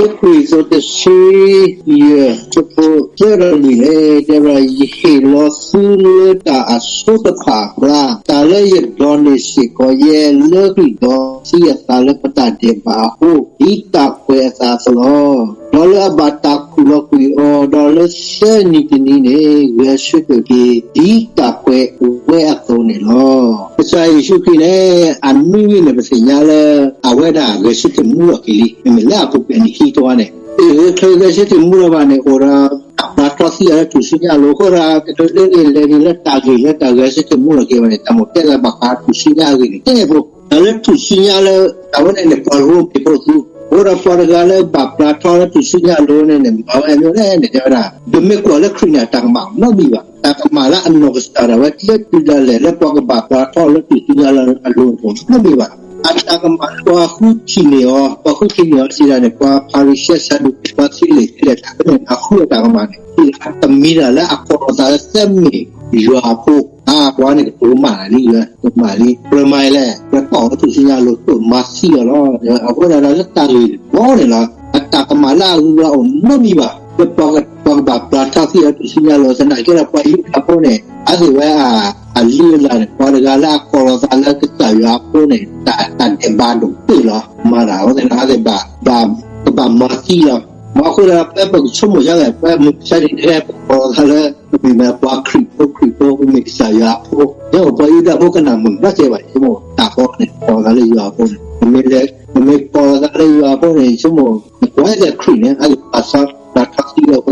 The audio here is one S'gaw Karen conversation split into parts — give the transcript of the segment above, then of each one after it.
တၢ်ကရံၣ်သူးတဆံယဲၢ် အဆၢဖိသၢဒီးလွံၢ်န့ၣ် တဲဝဲဒၣ်, ယဟ့ၣ်လီၤသုလၢတၢ်အဆိတဖၣ်အကျါ, တၢ်လၢယဒိးန့ၢ်စ့ၢ်ကီးယဲလၢဂံၢ်ဒီးသံအသးလၢပတၢ်ဒဲးဘးအဃိ, ဒ်တၢ်ကွဲးအသးအသိးလီၤ. ဒီးလၢအဘၣ်တၢ်ခူၣ်လီၤကွံာ်အီၤ, ဒီးလၢဆၢနံၤတနံၤန့ၣ် ဂဲၤဆၢထၢၣ်က့ၤ ဒ်တၢ်ကွဲးဝဲအသိးန့ၣ်လီၤ. ကစၢ်ယ့ၣ်ၡူးခရံာ်န့ၣ် အနွံန့ၣ် ပသ့ၣ်ညါလၢ အဝဲဒၣ်ဂဲၤဆၢထၢၣ်မူလီၤက့ၤလံ, မ့မ့ၢ်လၢအပူၤကွံာ်နံၣ်ခံကတၢၢ်န့ၣ် တဂဲၤဆၢထၢၣ်မူလီၤဘၣ်န့ၣ် အိၣ်ဒီးတၢ်ပျၢထီသံအီၤလၢထူၣ်စုညါအလိၤ, အဃိဒီး ကဒုးလၢန့ၣ် လဲၤဒ်လၢတၢ်ဂ့ၢ်လၢတၢ်ဂဲၤဆၢထၢၣ်မူလီၤက့ၤဘၣ်န့ၣ် တၢ်မိၣ်တဲလၢဘၣ်ဃးထူၣ်စုညါအဂ့ၢ်န့ၣ် တဲဖိ, တၢ်လၢထူၣ်စုညါလၢ အဝဲန့ၣ်န့ၣ် ပှၤရိမ့ၤဖိသူ, အဃိဒီးပှၤတဂၤလၢဘၣ်ပျၢထီလၢထူၣ်စုညါအလိၤန့ၣ်န့ၣ် မၤဝဲအမျိုးန့ၣ် တဲဝဲဒၣ် ပမ့ၢ်ကွၢ်လၢခရံာ်န့ၣ် အတၢ်ကမၣ်နီတမံၤဘၣ်. တၢ်ကမၣ်လၢအနီၢ်ကစၢ်ဒၣ်ဝဲ လၢတုၤဒၣ်လဲာ်လၢပှၤကဘၣ်ပျၢထီလၢထူၣ်စုညါလၢအလိၤန့ၣ် နီတမံၤဘၣ်. အတၢ်ကမၣ်လၢပှၤဃုထံၣ်န့ၢ်အီၤ, ပှၤဃုထံၣ်န့ၢ်အီၤစံးဒၣ်န့ၣ် ပှၤဖၤရံၤၡဲ စၤဒူၤကဲ ပှၤသုးလ့ၣ်ခဲလၢာ်တၢ်န့ၣ် အဃုအတၢ်ကမၣ်န့ၣ် စံးဒၣ်တမံၤဒၣ်လၢအကိးလီၤသးလၢသၢမ့ၢ်ယွၤအဖိ, အါ ပှၤန့ၣ်ကတိၤမးလံ, ကမၣ်လံ, ကြၢးမၤအံၤလဲၣ်, ကြၢးတီၢ်လၢထူၣ်စုညါအလိၤ တိၢ်မၤသံအီၤလီၤ. အဃိသတးဒီးလၢတၢ်ဂ့ၢ်တဘီန့ၣ်လီၤ. အတၢ်ကမၣ်လၢအဂုၤအဂၤအိၣ်နီတမံၤဘၣ်. လၢပှၤကဘၣ်ပျၢထီသံအီၤထူၣ်စုညါအလိၤ သနာ်က့ဒီးပှၤယူဒၤဖိန့ၣ် အဝဲသ့ၣ်ဝဲ အလုၢ်အလၢ်န့ၣ် ပှၤတဂၤလၢအကိးလီၤသးလၢကစၢ်ယွၤအဖိန့ၣ် တၢ်ဒဲးဘးဒိၣ်တ့ၢ်လီၤ. မၤတၢ်အဃိသတးဒီး အဝဲသ့ၣ်ဘၣ် ကဘၣ်မၤသံလီၤ. မ့ၢ်အဃိသတးဒီး ဖဲပကဆိကမိၣ်ယါလဲၣ်, ဖဲမုၢ်ဆါတနံၤ ပကိးလီၤသးလၢ ပမ့ၢ်ပှၤခရံာ်ဖိ, ခရံာ်ဖိ, ပမ့ၢ်ကစၢ်ယွၤအဖိ, ယဲၢ်ပှၤယူဒၤဖိကနၣ်မုာ်ဘၣ်ကဲဘၣ်, ဆိကမိၣ်တၢ်ဃီန့ၣ် ကိးလီၤသးလၢယွၤအဖိန့ၣ် ပမ့ၢ်လဲၤ, ပမ့ၢ်ကိးလီၤသးလၢယွၤအဖိန့ၣ် ဆိကမိၣ် နကွၢ်လၢခရံာ်န့ၣ် အဝဲသ့ၣ်ပျၢထီသံလီၤအဃိသတးဒီး တၢ်က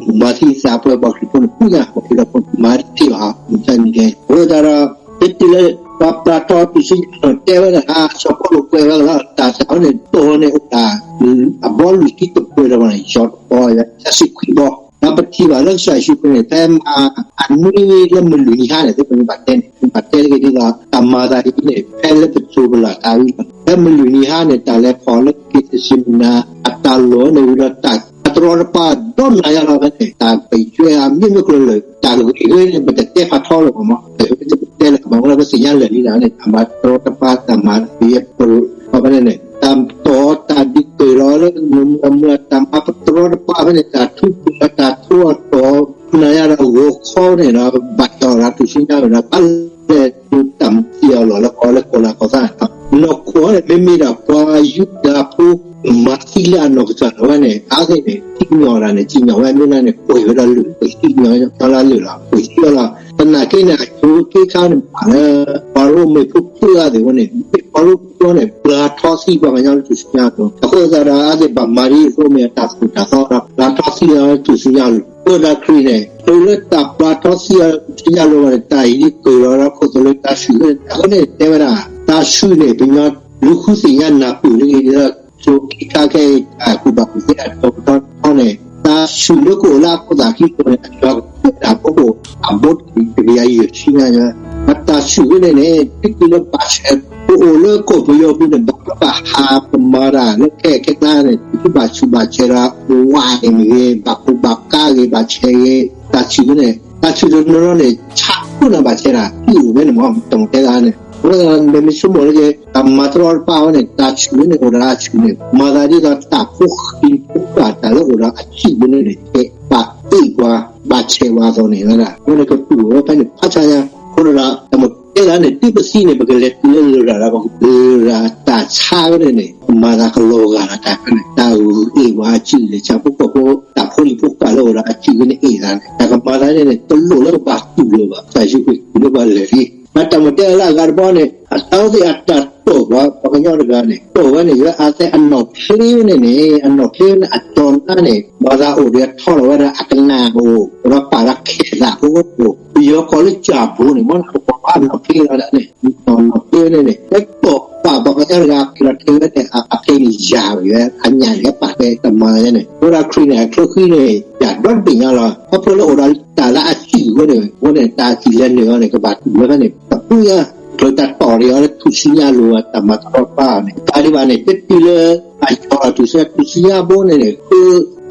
မူးမၤသံသးပှဲၤပှၤခရံာ်ဖိန့ၣ် ပူညါ ပှၤခရံာ်ဖိန့ၣ် မၤတ့ၢ်ဘၣ် မုၢ်ဆါတနံၤကဲ. အဃိသတးဒီး တတုၤလၢ ပှၤပျၢထီထူၣ်စုညါအလိၤ တဲဝဲဒၣ် စီၤပီလူးကွဲးဝဲလီၤ တၢ်စးဝဲန့ၣ် တီၢ်န့ၣ်အိၣ်ဒၣ် အဘီလွံၢ်ဆံတပှဲၤဒီးန့ၣ် ယီၤတဘီ ယီၤတဆံခွံဘီ, ဒီးပထံၣ်ဘၣ်လၢကစၢ်ယ့ၣ်ၡူးခရံာ်န့ၣ် ဖဲမဟါအနွံလၢမုၢ်လွံၢ်နံၤဟါန့ၣ် သ့ၣ်ပမ့ၢ်ဘၣ်တဲန့ၣ် ပဘၣ်တဲတဂ့ၤဒ်သိး တၢ်မၤသးဒ်န့ၣ် ဖဲလၢပစိၤပလၢ်တၢ်ဝံၤလီၤ. ဖဲမုၢ်လွံၢ်နံၤဟါန့ၣ် တၢ်လဲၤဖီၣ်လၢက့ၤသစ့မုၢ်နၤ အတၢ်လီၢ်န့ၣ်ဝံၤဒီး တၢ်တရီတပါဒီးနၤယါလီၤဖဲန့ၣ် တၢ်ပယွဲအမ့ၢ်မ့ၢ်ကျၢၤလၢာ် တၢ်ဂ့ၢ်ဂ့ၢ်န့ၣ် ပတတဲဖးထီလၢၤဘၣ်မး ပတဲလၢၤဘၣ် ပသ့ၣ်ညါလၢာ်လံဒၣ်န့ၣ် တၢ်မၤတရီတပါ တၢ်မၤပယဲၢ်ပရူးဖဲန့ၣ်န့ၣ် တၢ်တီၢ်တၢ်ဒုးကဲၤလီၤလၢမုၢ်မုၢ်တၢ်မၤပတရီတပါဖဲန့ၣ် တၢ်ထူပူၤတၢ်ထူအတီၢ် နၤယါဒီးဂီၤခီန့ၣ်ဒီး ဘၣ်ကီးဒီးထူၣ်စုညါဝဲဒီး ဘၣ်လဲၤဒုးတၢ်မၤသံအီၤလီၤလၢကီးလၢကီးလၢကီးသးန့ၣ် နီၢ်ခိန့ၣ် မ့မ့ၢ်ဒၣ်ပှၤယူဒၤဖိ မၤသံလၢအနီၢ်ကစၢ်ဒၣ်ဝဲန့ၣ် အါန့ၣ် စံၣ်ညီၣ်ဒၣ်န့ၣ် စံၣ်ညီၣ်ဝဲမ့ၢ်လၢန့ၣ် ပှ့ၤဝဲဒၣ်လၢာ် ပှ့ၤစံၣ်ညီၣ်ဝဲလၢာ်လီၤ ပှ့ၤစံၣ်ညီၣ်လီၤ သနာ်က့န့ၣ် အဆိက့ခါန့ၣ်မၤလၢ ပှၤရိမ့ၤဖိဖုအါသ့ၣ်ဝဲန့ၣ် မ့ၢ်ပှၤရိဖိန့ၣ် ပျၢထီသံပှၤကညီလၢထူၣ်စုညါအသိး အဃိသတးဒီးအါသ့ၣ်ဘၣ်မၤဒ်အသိးမ့ၢ်အတၢ်သိၣ်တၢ်သီဒီး ပျၢထီသံလၢထူၣ်စုညါအလိၤ အဃိသတးခရံာ်န့ၣ် တုၤလၢတၢ်ပျၢထီသံအီၤထူၣ်စုညါအလိၤန့ၣ် တၢ်အံၤဒ်ကၢၤလီၤဒီးခိၣ်သိးလၢတၢ်ဆူၣ်လၢန့ၣ် အဃိန့ၣ်တဲဝဲဒၣ် တၢ်ဆူၣ်န့ၣ် ပညီလူၤဃုသ့ၣ်ညါနၢ်ပၢၢ်လၢဂ့ၤဒီး ဆိက့ခါခဲအံၤ တၢ်ကူၣ်ဘၣ်ကူၣ်သ့အတီၤပတီၤထီန့ၣ် တၢ်ဆူၣ်လၢကအိၣ်လၢအခိၣ်သၣ်ခံခိၣ်န့ၣ် အကီၤကတၢၢ်တၢ်ဖိ အဘိတကယၤယဲၢ်ဆံညါ အတၢ်ဆူၣ်ဝဲန့ၣ်န့ၣ် ဒ်တုၤလၢဘၣ်ဆဲး ပအိၣ်လၢကီၢ်ပယီၤပူၤန့ၣ် ဘၣ်ဘၣ်ဟးပမၤတၢ်လၢခဲခဲကျါန့ၣ် ဘၣ်ဆူၣ်ဘၣ်ဆဲးဒီး ဝးန့ၣ်မ့ၢ်ဂ့ၤ ဘၣ်ကူဘၣ်ကါဂ့ၤ ဘၣ်ဆဲးဂ့ၤ တၢ်ဆူၣ်ဝဲန့ၣ် တၢ်ဆူၣ်တနီၤနီၤန့ၣ် ဆးခိၣ်နၤဘၣ်ဆဲးတၢ် ဟံၣ်အိၣ်ဝဲန့ၣ်မ့ၢ် တမ့ၢ်တဲဒၣ်န့ၣ် အဃိသတး မ့မ့ၢ်ဆိကမိၣ်လၢက့ၤ တၢ်မၤတရီတပါဝဲန့ၣ် တၢ်ဆူၣ်ဝဲန့ၣ် အိၣ်ဒီးအဆူၣ်န့ၣ် မၤသးဒ်သိးတၢ်ဖိဃံဖိဃာ်တၢ်လၢအိၣ်ဒီးအဆူၣ်ဝဲန့ၣ်န့ၣ် ကဲဘၣ်အ့ၣ်ပှၤ ဘၣ်ဆဲးပှၤအသိးန့ၣ်ဝဲဒၣ် အဃိန့ၣ်ကတူၢ်ဝဲဖဲန့ၣ် ဖးဆါညါ အဃိဒီး တမ့ၢ်တဲဒၣ်န့ၣ် တုၤပသံန့ၣ် ပကလဲၤတုၤလၢလရာ်ဒီး ပကလရာ်တၢ်ဆါဝဲန့ၣ်န့ၣ် ပမၤသးကလီၤဂာ်ဒီးတၢ်ဖဲန့ၣ် တၢ်အ့ၣ်ပှၤအဆူၣ်န့ၣ် ဆၣ်ဖိကီၢ်ဖိ တၢ်ဖိလံၤဖိဃာ်လၢအိၣ်ဒီးအဆူၣ်ဝဲန့ၣ်အ့ၣ်သးန့ၣ် တၢ်ကမၤသးန့ၣ်န့ၣ် တလိၣ်လၢကဘၣ်တူၢ်လိာ်ဘၣ် ကစၢ်ယ့ၣ်ၡူးခရံာ်တူၢ်လၢပှၤလၢာ်လံ မ့ၢ်တၢ်မ့ၢ်တဲလၢအဂၤတဘီန့ၣ် အတၢ်အိၣ်သ့ၣ်အတၢ်တီၢ်ပှၤ ပှၤကညီတဂၤန့ၣ် တီၢ်ဝဲန့ၣ် ယွၤအသဲအနီၢ်ဖျ့ဝဲန့ၣ်န့ၣ် အနီၢ်ဖျ့ဝဲန့ၣ် အတီၢ်နါန့ၣ် မၤသးအိၣ်ဒီးထီလီၤဝဲဒၣ်အကနၣ်အိၣ် ဒီးပာ်လၢခဲသးအိၣ် ပယီၤကိးလၢကၠၢ်ဘိန့ၣ် မ့ၢ်နကပာ်ဘၣ်နီၢ်ဖျ့လီၤဒၣ်န့ၣ် နီၢ်ဖျ့ဝဲန့ၣ်န့ၣ် လၢတီၢ်ပာ်ပှၤကညီတဂၤ ဖျ့လီၤထဲဝဲန့ၣ် အဖျ့န့ၣ်ယၤဝဲ အညၣ်န့ၣ် ပာ်ဖဲတမၤန့ၣ် အဃိဒီးခရံာ်န့ၣ် အချၢဃံန့ၣ် ယၤဒီတဘ့ၣ်ညါလီၤ ခီဖျိလၢအိၣ်ဒီးတၢ်လၢအဆံၣ်ဝဲန့ၣ် အဃိန့ၣ် တၢ်ဆံၣ်လဲၤနုာ်အီၤန့ၣ် ကဘၣ်တူၢ်ဝဲဖဲန့ၣ် တပူၤညါ ကျၢၤတၢ်တီၢ်န့ၢ်အီၤလၢထူၣ်စုညါအလိၤ တၢ်မၤတရီတပါန့ၣ် တၢ်ဒံးဘၣ်န့ၣ် တတုၤလၢ အယီၤထူၣ်စုညါ ထူၣ်စုညါဘိန့ၣ်န့ၣ် ဃု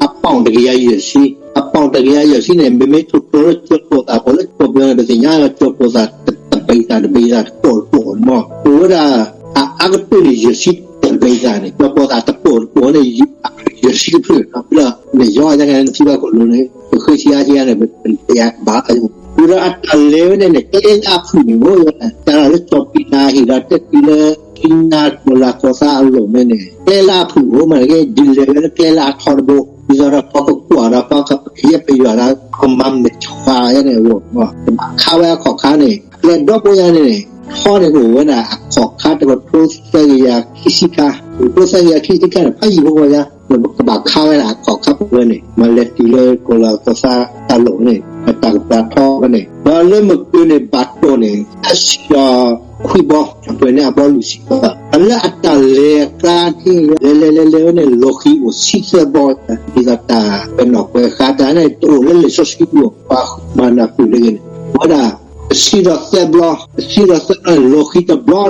အပီၣ်တကယၤယဲၢ်ဆံ အပီၣ်တကယၤယဲၢ်ဆံန့ၣ် မ့မ့ၢ်ထူၣ်ဖျိလၢကၠီၤပီၣ်သၣ် ပှၤလၢကၠီၤပီၣ်သၣ်န့ၣ် ပသ့ၣ်ညါလီၤ ကၠီၤပီၣ်သၣ်တဘ့ၣ်သၣ်တပီၣ်တပီၣ်န့ၣ်မ့ၢ် အိၣ်ဝဲဒၣ် အအါကတၢၢ်န့ၣ် ယဲၢ်ဆံတဘ့ၣ်သၣ်န့ၣ် ကၠီၤပီၣ်သၣ်တပီၣ်တပီၣ်န့ၣ် အခရံာ် ပှၤကဆံတဖျၢၣ်နီၤ ဖဲလၢ နယီၤညါန့ၣ် နထံၣ်ဘၣ်ကိးလိၤန့ၣ် ပဃ့ထံအါထံအါန့ၣ် ပယါကဘၣ် ဝံၤဒီးအတၢ်လဲၤဝဲန့ၣ်န့ၣ် ကျဲလၢအဖုၣ်န့ၣ်အိၣ် တၢ်လၢကၠီၤပံနၤဟ့ၣ်ဒီးတဲတုၤလၢ ကံနါကီၤလၤကီၤသးအလိၤန့ၣ်န့ၣ် ကျဲလၢအဖုၣ်အိၣ်မးတက့ၢ် ဒ်လဲၣ်ဝဲလၢကျဲလၢအထီတဘိ ဒ်သိးဒီးပှၤကကွၢ်ဒီးပှၤကယဲၢ်ပယွၤဒီး ကမၤမဲာ်ထီၣ်ဃာ်န့ၣ်အဂီၢ် ကဘၣ်ခးဝဲအခီၣ်ခါန့ၣ် ကျဲဒီဘိညါန့ၣ်န့ၣ် ထီန့ၣ်ကအိၣ်ဝဲဒၣ်အခီၣ်ခါတကထိသၢကယၤခံဆံခါ တကထိသၢကယၤခံဆံခါန့ၣ် ဖးယံာ်ဖိဃီညါ ကဘၣ်ခးဝဲဒၣ်အခီၣ်ခါပဝဲန့ၣ် မၤလဲၤတုၤလၢကီၤလၤကီၤသးတၢ်လိၤန့ၣ် အတၢ်ကပၤထီဝဲန့ၣ် ဒီးလၢမုၢ်ကၢၤန့ၣ် ဘၣ်တိၢ်န့ၣ် သၢဆံဒီးခွံဘီ အပှဲၤန့ၣ်အဘီလွံၢ်ဆံဘီ လၢအတၢ်လဲၤအကျါန့ၣ် လဲၤလဲၤလဲၤလဲၤဝဲန့ၣ် လီၤဃံၤအိၣ်ဆံသၢဘီ ဒ်သိးတၢ်ပနီၣ်ကွဲးဃာ်တၢ်န့ၣ် တအိၣ်လၢလံာ်စီဆှံပူၤ ပှၤမၤနၢ်ပၢၢ်လၢဂ့ၤန့ၣ် ဝဲဒၣ် တဆံဒီးသၢဘီ တဆံဒီးသၢဘီန့ၣ် လီၤဃံၤတဘီန့ၣ် ပှၤတီၢ်အီၤတဘီ တဆံသၢဘီအဃိ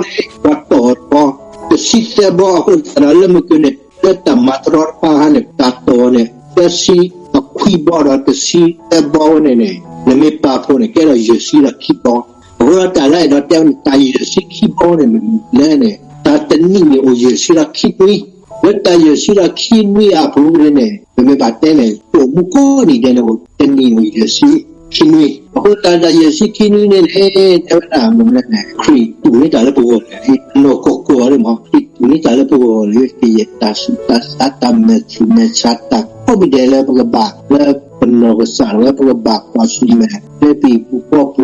သတးဒီး လၢမုၢ်ကၢၤန့ၣ် လၢတၢ်မၤတရီတပါခါန့ၣ် တၢ်တီၢ်အီၤန့ၣ် သၢဆံအခွံဘီဒီးတဆံသၢဘီဝဲန့ၣ်န့ၣ် နမ့ၢ်ပာ်ဖှိၣ်န့ၣ် ကဲထီၣ်ယဲၢ်ဆံဒီးခံဘီ အဃိဒီးတၢ်လၢအဲၣ်ဒိးတဲဝဲန့ၣ် တၢ်ယဲၢ်ဆံခံဘီန့ၣ် မ့ၢ်လဲၣ်န့ၣ် တၢ်တနံၣ်န့ၣ်အိၣ်ယဲၢ်ဆံဒီးခံနွံ လၢတၢ်ယဲၢ်ဆံဒီးခံနွံအပူၤန့ၣ် ပမ့ၢ်ဘၣ်တဲန့ၣ် တအိၣ်မူကိးနံၣ်ဒဲးန့ၣ် အိၣ်တနံၣ်အိၣ်ယဲၢ်ဆံခံနွံ အဃိသတးဒီးတၢ်ယဲၢ်ဆံခံနွံန့ၣ်န့ၣ် တဲဝဲဒၣ်မ့ၢ်လဲၣ်န့ၣ် ခရံာ်တူၢ်န့ၢ်တၢ်လၢပဂီၢ်န့ၣ် အနီၢ်ကီၢ်ကီၢ်လၢမ့ၢ် ခရံာ်တူၢ်န့ၢ်တၢ်လၢပဂီၢ်လၢ ကယဲၢ်တၢ်ဆူးတၢ်ဆါ တၢ်မဲာ်ဆူးမဲာ်ဆါ တၢ်ကိးမံၤဒဲးလၢပကဘၣ်လၢပနီၢ်ကစၢ်လၢပကဘၣ်ကွၢ်ဆူၣ်မဲာ် လၢပဟံၣ်ပူၤဃီပူၤ ပက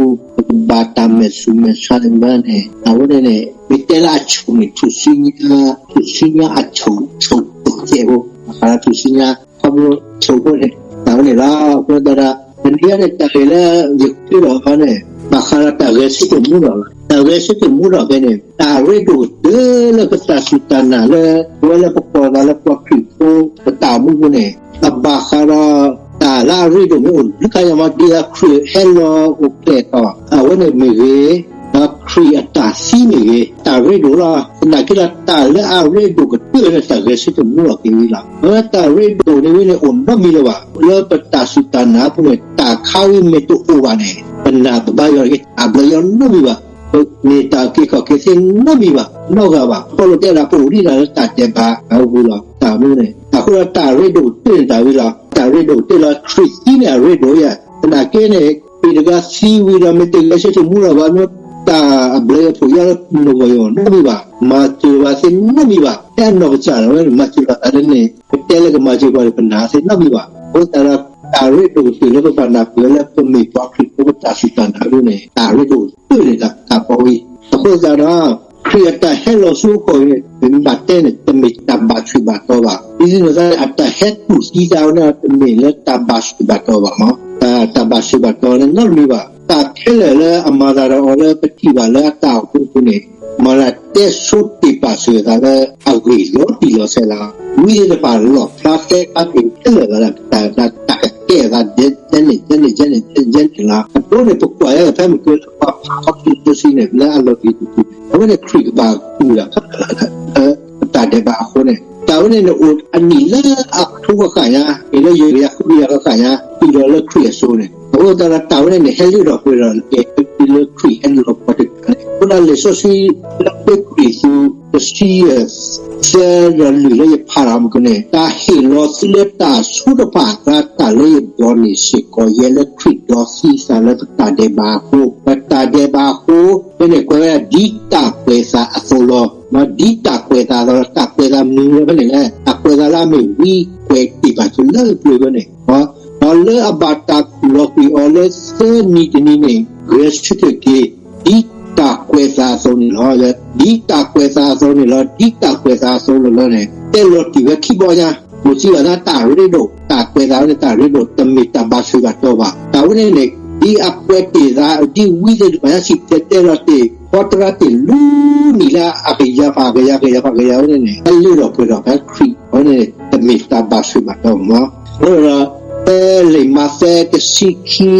ဘၣ်တၢ်မဲာ်ဆူးမဲာ်ဆါန့ၣ်မ့ၢ်န့ၣ် အဝဲန့ၣ်န့ၣ် မ့ၢ်တဲလၢအဆိၣ်န့ၣ် ထူၣ်စုညါ ထူၣ်စုညါအဆိၣ် ဆိၣ်တကဲးဖိ ဘၣ်ဃးဒီးထူၣ်စုညါ ခီဖျိဆိၣ်ဖိန့ၣ် တၢ်ဝဲန့ၣ်လီၤ. အဃိသတးဒီး တနံၤအံၤန့ၣ်တၢ်ဂ့ၢ်လၢယဃ့ဒီးအီၤန့ၣ် ဘၣ်ဃးဒီးတၢ်ဂဲၤဆၢထၢၣ်မူထီၣ်လီၤ. တၢ်ဂဲၤဆၢထၢၣ်မူထီၣ်ဖဲန့ၣ် တၢ်ရ့ဒိၣ်ကတၢၢ်လၢပတၢ်စူၢ်တၢ်နာ်လၢ ပဝဲလၢပကိးသးလၢပှၤခရံာ်ဖိ ပတၢ်အိၣ်မူပူၤန့ၣ် အဘၣ်ဃးဒီး တၢ်လၢအရ့ဒိၣ်မ့ၢ်အိၣ်တဘျုးခါယါမး ဒ်သိးခရံာ်ဟဲလီၤအိၣ်ဖျဲၣ်ထီၣ် အဝဲန့ၣ်မ့ၢ်ဂ့ၤ, ဒီးခရံာ်အတၢ်သံမ့ၢ်ဂ့ၤ, တၢ်ရ့ဒိၣ်လီၤ. သနာ်က့ဒီး တၢ်လၢအရ့ဒိၣ်ကတၢၢ်န့ၣ် တၢ်ဂဲၤဆၢထၢၣ်မူထီၣ်က့ၤဝဲလီၤ. အဝဲတၢ်ရ့ဒိၣ်န့ၣ်ဝဲန့ၣ် အိၣ်နီတမံၤလၢၤဘၣ်. လၢပတၢ်စူၢ်တၢ်နာ်အပူၤန့ၣ် တၢ်ခါဝံၤမ့ၢ်တအိၣ်ဘၣ်န့ၣ် ပနာ်ပဘါယွၤတဂ့ၤ, တၢ်ဘျၢယွၤနီတမံၤဘၣ်. ပန့ၢ်တၢ်အုၣ်က့ၤခီၣ်က့ၤသ့နီတမံၤဘၣ်, နီတဂၤဘၣ်. ပီလူးတဲဒၣ် ပအိၣ်ဒံးဒၣ်လၢတၢ်ဒဲးဘးအပူၤလီၤ, တၢ်မူန့ၣ်. အဃိဒီးတၢ်ရ့ဒိၣ်ကတၢၢ်န့ၣ်တၢ်ဝံၤလီၤ. တၢ်ရ့ဒိၣ်ကတၢၢ်လီၤ. ခရံာ်သံန့ၣ်အရ့ဒိၣ်ယါ. သနာ်က့န့ၣ် ခရံာ်တဂၤသံဝံၤဒီး မ့ၢ်တဂဲၤဆၢထၢၣ်မူထီၣ်ဘၣ်မ့ၢ် တၢ်အဘျၢအဖှိၣ်ယါလၢနဂီၢ်ယဂီၢ်နီတမံၤဘၣ်, မၤစၢၤဘၣ်သ့နီတမံၤဘၣ်. ဖဲအနီၢ်ကစၢ်ဒၣ်ဝဲန့ၣ် မၤစၢၤဘၣ်သးလၢန့ၣ် ပတဲလၢကမၤစၢၤပှၤန့ၣ် ပနာ်သ့နီတမံၤဘၣ်. အဃိသတးဒီး တၢ်ရ့ဒိၣ်ကတၢၢ်လၢပဘၣ်နၢ်ပၢၢ်လၢပမ့ၢ်ပှၤခရံာ်ဖိ ပတၢ်စူၢ်တၢ်နာ်အပူၤန့ၣ် တၢ်ရ့ဒိၣ်ကတၢၢ်န့ၣ် တၢ်ကပီၤဝံၤ. အဃိသတးဒီး ခရံာ်အတၢ်ဟဲလီၤဆူအခိၣ်အံၤန့ၣ် ပမ့ၢ်ဘၣ်တဲန့ၣ် တမ့ၢ်တၢ်ဘၣ်ဆိၣ်ဘၣ်တီဘၣ်. ဒ်သိးန့ၣ်သတးန့ၣ် အတၢ်ဟဲတူၢ်သံသးဝဲန့ၣ် တမ့ၢ်လၢတၢ်ဘၣ်ဆိၣ်ဘၣ်တီဘၣ်မး, တၢ်ဘၣ်ဆိၣ်ဘၣ်တီန့ၣ်နီတမံၤဘၣ်. တၢ်ခဲလၢာ်လၢအမၤသးဒီးအီၤလၢပထံၣ်ဘၣ်လၢအတၢ်အိၣ်ဖှိၣ်အပူၤန့ၣ် မၤလၢတဲဆိတ့ၢ်ပာ်စၢၤသးလၢအဂ့ၢ်လီၤတံၢ်လီၤဆဲးလီၤ. ဝံသ့ၣ်တဖၣ်လီၣ်ဖျါသဲဖျါက့ၤခဲလၢာ်လီၤ. တၢ်ကတဲသး ဒ်န့ၣ် ဒ်န့ၣ် ဒ်န့ၣ် ဒ်န့ၣ်လီၤ. အဒိန့ၣ် ပကွၢ်ယါဖဲမုၢ်ကၢၤလၢပှၤဖးထီခံကထိဆံန့ၣ် လၢအလီၤတံၢ်တပူၤန့ၣ် အဝဲန့ၣ်ခရံာ်ကဘၣ်တူၢ်တၢ်ဖးလၢ ပတၢ်ဒဲးဘးအဃိန့ၣ် တၢ်ဝဲန့ၣ်န့ၣ် အိၣ်အနံၣ်လၢအထီဃၣ်ဃၣ်ညါ အံၤလၢယဲၢ်ကယၤဃုကယၤဃၣ်ဃၣ်ညါ တုၤဒီးလၢခရံာ်အစိၤန့ၣ် အဃိသတးဒီး တၢ်ဝဲန့ၣ်န့ၣ် ဟဲလၢထီၣ်ပှဲၤဒီး ကဲတုၤလၢခရံာ်ဟဲလီၤပှၤတဂၤန့ၣ် အဃိဒီးလံာ်စီဆှံ လၢကရံၣ်သူး တဆံယဲၢ် သၢဒီးလွံၢ်လၢယဖးလီၤမုၢ်ကန့ၣ် တၢ်ဟ့ၣ်လီၤသုလၢတၢ်အဆိတဖၣ်အကျါ တၢ်လၢယဒိးန့ၢ်စ့ၢ်ကီး ယဲလၢခရံာ်ဒီးသံသးလၢပတၢ်ဒဲးဘးအဃိ, ပတၢ်ဒဲးဘးအဃိ ဖဲန့ၣ်ကွဲးဝဲဒၣ် ဒ်တၢ်ကွဲးသးအသိးလီၤ. ဒ်တၢ်ကွဲးသးအသိးလီၤ. တၢ်ကွဲးသးမနုၤလဲၣ်ဖဲန့ၣ်လဲၣ်. တၢ်ကွဲးသးလၢအမ့ၢ်ဝံကွဲးတ့ၢ်ဘၣ်သုလၢအပျၢၤဖဲန့ၣ် ဒီးလၢအဘၣ်တၢ်ကူၣ်လီၤကွံာ်အီၤလၢသၢနံၤတနံၤန့ၣ် ဂဲၤဆၢထၢၣ်က့ၤ ဒ်တၢ်ကွဲးသးအသိးန့ၣ်လီၤ. ဒ်တၢ်ကွဲးသးအသိးန့ၣ်လီၤ. ဒ်တၢ်ကွဲးသးအသိးန့ၣ်လီၤန့ၣ် တဲလီၤတံၢ်ဝဲခံဘီညါ, ပစံးဘၣ်သးတၢ်ရ့ဒိၣ်, တၢ်ကွဲးသးဝဲန့ၣ် တၢ်ရ့ဒိၣ် တမ့ၢ်တၢ်ဘၣ်ဆိၣ်ဘၣ်တီဘၣ်. တၢ်ဝဲန့ၣ်န့ၣ် ဒ်အကွဲးတ့ၢ်သး ဒ်ဝံသ့ၣ်တဖၣ်ညါစံၣ်တဲၤတဲလီၤတ့ၢ် ဖီတရါတ့ၢ်လၢနံၣ်လၢအကယၤဖးကယၤ ကယၤဖးကယၤဝဲန့ၣ်န့ၣ် ဟဲလၢထီၣ်ပှဲၤထီၣ်ဖဲခရံာ် အဝဲန့ၣ် တမ့ၢ်တၢ်ဘၣ်ဆိၣ်ဘၣ်တီဘၣ်မး. အဃိဒီး ဖဲလံာ်မးသဲတဆံခံ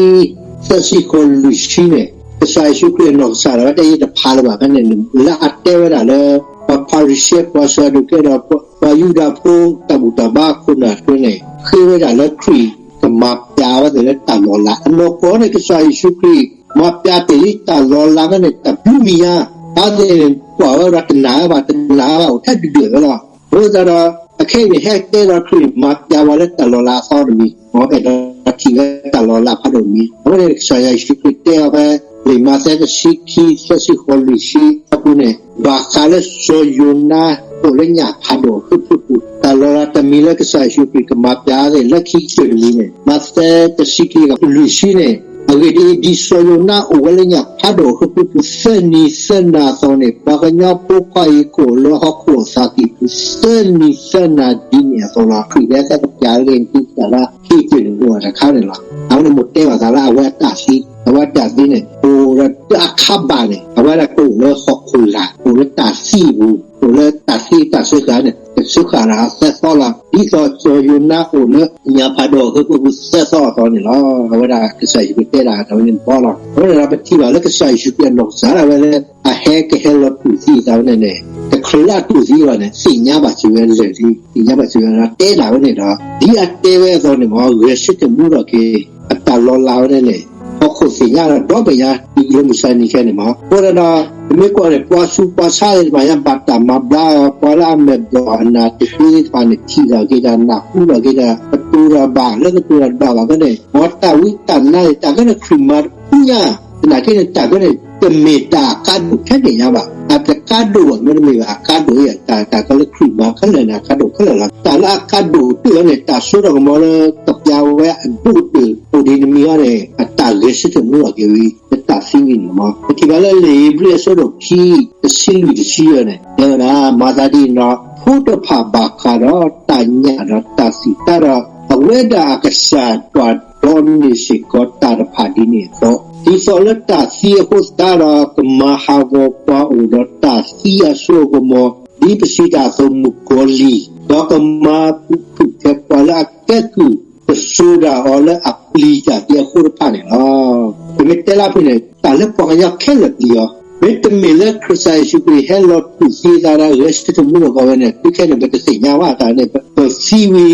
သၢဆံဃိးလွံၢ်ဆံန့ၣ် ကစၢ်ယ့ၣ်ၡူးခရံာ်အနီၢ်ကစၢ်ဒၣ်ဝဲတယံာ်တဖးလၢၤဘၣ်ဖဲန့ၣ် လၢအတဲဝဲဒၣ်လၢ ပှၤဖၤရံၤၡဲ ပှၤစၤဒူးကဲဒီး ပှၤယူဒၤဖိတၢ်ဘူၣ်တၢ်ဘါခိၣ်နၢ်တဖၣ်န့ၣ် ဃ့ဝဲဒၣ်လၢခရံာ်ကမၤပျးဝဲသ့ၣ်လၢတၢ်လီၤလး အနီၢ်ကီၢ်န့ၣ် ကစၢ်ယ့ၣ်ၡူးခရံာ် မၤပျးတ့ၢ်လံတၢ်လီၤလးဖဲန့ၣ် တၢ်ဘျုးမံၤညါ အဝဲသ့ၣ်န့ၣ် ကွၢ်ဝဲဒၣ်တနာ်ဝဲဘၣ် တနာ်ဝဲဘၣ်အိၣ်ထဲဒုၣ်ဒွဲၣ်ဝဲလီၤ. အဃိသတးဒီး အခဲအံၤန့ၣ် ဟဲတဲဒီးခရံာ်မၤပျဲဝဲလၢတၢ်လီၤလးအသီတမံၤ, အဲၣ်ဒိးထံၣ်ဝဲတၢ်လီၤလးဖးဒိၣ်တမံၤ. အဝဲန့ၣ်ကစၢ်ယွၤယ့ၣ်ၡူးခရံာ်တဲအီၤဖဲ လံာ်မးသဲတဆံခံ သၢဆံဃိးလွံၢ်ဆံအပူၤန့ၣ် ဘၣ်ဃးလၢစီၤယိၤနါအိၣ်လၢညၣ်ဖးဒိၣ်အဃၢဖၢပူၤ တၢ်လီၤလးတမံၤလၢကစၢ်ယ့ၣ်ၡူးခရံာ်ကမၤပျဲသ့ၣ်လၢခံကတၢၢ်တမံၤန့ၣ် မးသဲတဆံခံ လွံၢ်ဆံန့ၣ်, အဂ့ၢ်ဒ်အံၤ, ဒ်စီၤယိၤနါအိၣ်ဝဲလၢညၣ်ဖးဒိၣ်အဃၢဖၢပူၤသၢနံၤသၢနၤအသိးန့ၣ်, ပှၤကညီဖိခွါအံၤကအိၣ်လၢဟီၣ်ခိၣ်အသးကံၢ်ပူၤသၢနံၤသၢနၤအသိးလီၤ. ခရံာ်တဲသ့ၣ်ကပျဲလၢခံကတၢၢ်လၢခံကတၢၢ်န့ၣ်အိၣ်တခါန့ၣ်လီၤ. အဝဲန့ၣ်မိၢ်တဲဘၣ်သးလၢအဝဲအတၢ်သံ, အဝဲအတၢ်သံန့ၣ် အိၣ်ဒီးတၢ်အခါဘၣ်န့ၣ် အဝဲဒၣ်ကအိၣ်လၢဟီၣ်ခိၣ်လာ်, အိၣ်လၢတၢ်သံအပူၤ, အိၣ်လၢတၢ်သံတၢ်စၢဃာ်န့ၣ် ကစၢဃာ်ဒီးသၢသီလီၤ. ဒ်သိးစီၤယိၤနါအိၣ်လၢညၣ်ဖးဒိၣ်အဃၢဖၢပူၤသၢသီအသိးန့ၣ်လီၤ. အဝဲဒၣ်ကစၢ်ယ့ၣ်ၡူးခရံာ်တဲဒၣ်တၢ်ဝဲန့ၣ်တဘျီလီၤ. အဃိန့ၣ်ဒီးပထံၣ်ဘၣ်လၢကစၢ်ယ့ၣ်ၡူးခရံာ်အနီၢ်ကစၢ်ဒၣ်ဝဲလၢ အဟဲကဟဲလီၤတူၢ်သံအသးဝဲန့ၣ်န့ၣ် တချုးလၢအတူၢ်သံဘၣ်န့ၣ် သ့ၣ်ညါဘၣ်စၢၤဝဲလၢာ်လံ, သ့ၣ်ညါဘၣ်စၢၤဝဲလၢာ်လံ, တဲဒၣ်ဝဲန့ၣ်ဒီး ဒ်အတဲဝဲအသိးန့ၣ်မ့ၢ် ဂဲၤဆၢထၢၣ်မူထီၣ်က့ၤ အတၢ်လီၤလးဝဲန့ၣ်န့ၣ် ဟီၣ်ခိၣ်သ့ၣ်ညါဒီး ဒီဘ့ၣ်ညါ တုၤလၢမုၢ်ဆါနံၤခဲန့ၣ်မ့ၢ် အဃိဒီး ပမ့ၢ်ကွၢ်န့ၣ် ပှၤဆူးပှၤဆါသ့ၣ်တဖၣ်ညါ ဘၣ်တၢ်မၤဘျါအီၤ, ပှၤလၢအမဲာ်ဘျီၣ်အနၢ်တသ့သ့ၣ်တဖၣ်န့ၣ် ထံၣ်ထီၣ်က့ၤတၢ် နၢ်ဟူထီၣ်က့ၤတၢ် ကတိၤတၢ်ဘၣ်လၢကတိၤတၢ်တဘၣ်ဘၣ်ဖဲန့ၣ် မ်တၢ်ဝံတၢ်နါန့ၣ် တၢ်ကဲန့ၣ်ခရံာ်မၤတပူညါ, သနာ်က့န့ၣ် တၢ်ကဲန့ၣ် တမ့ၢ်တၢ်အကါဒိၣ်ထဲန့ၣ်ညါဘၣ်. အတကါဒိၣ်ဘၣ် မ့တမ့ၢ်ဘၣ် အကါဒိၣ်အံၤ တၢ် တၢ်ကဲလၢခရံာ်မၤခဲလၢာ်န့ၣ် အကါဒိၣ်ခဲလၢာ်လီၤ. တၢ်လၢအကါဒိၣ်တၢၢ်အီၤန့ၣ် တၢ်စိတၢ်ကမီၤလၢကပျးဝဲအဒိၣ်ကတၢၢ်အိၣ်ဒံးတမံၤအီၤန့ၣ် အတၢ်ဂဲၤဆၢထၢၣ်မူထီၣ်က့ၤဝံၤ လၢတၢ်သံဝံၤန့ၣ်မ့ၢ် ပထံၣ်ဘၣ်လၢလံာ်ဧ့ၤဘြံၤအဆၢဒိၣ်ခံ တဆံလွံၢ်တဆံယဲၢ်န့ၣ် တဲဝဲဒၣ် မၤသးဒ်အံၤဒီး ဖိတဖၣ်ဘၣ်ဃးဒီးတၢ်ညၣ်ဒီးတၢ်သံၣ်တၢ်ဒီး အဝဲဒၣ်အကစၢ်ကွၢ်ဒီးန့ၢ်စ့ၢ်ကီးတၢ်တဖၣ်ဒ်န့ၣ်အသိး ဒ်သိးလၢတၢ်သံအဃိသတးဒီး ကမၤဟးဂီၤပှၤအိၣ်ဒီးတၢ်သံအစိအကမီၤ ဒ်ပစံးတၢ်အသိးမုၣ်ကီၤလံၢ်, ဒီးကမၤပူၤဖုၣ်ဖျဲးပှၤလၢအကဲကုၢ် ကစိၤဒၣ်အီၤလၢအပျံၤတၢ်သံအဃိတဖၣ်န့ၣ်လီၤ. ပမ့ၢ်တဲလၢဖဲန့ၣ် တၢ်လၢပှၤကညီခဲလၢာ်ပျံၤအီၤ, မ့တမ့ၢ်လၢကစၢ်ယ့ၣ်ၡူးခရံာ်ဟဲလီၤတူၢ်သံအသးဒီး ဂဲၤဆၢထၢၣ်မူထီၣ်က့ၤဝဲန့ၣ် တုၤခဲန့ၣ် ပတသ့ၣ်ညါဘၣ်တၢ်န့ၣ် ပသံဝံၤ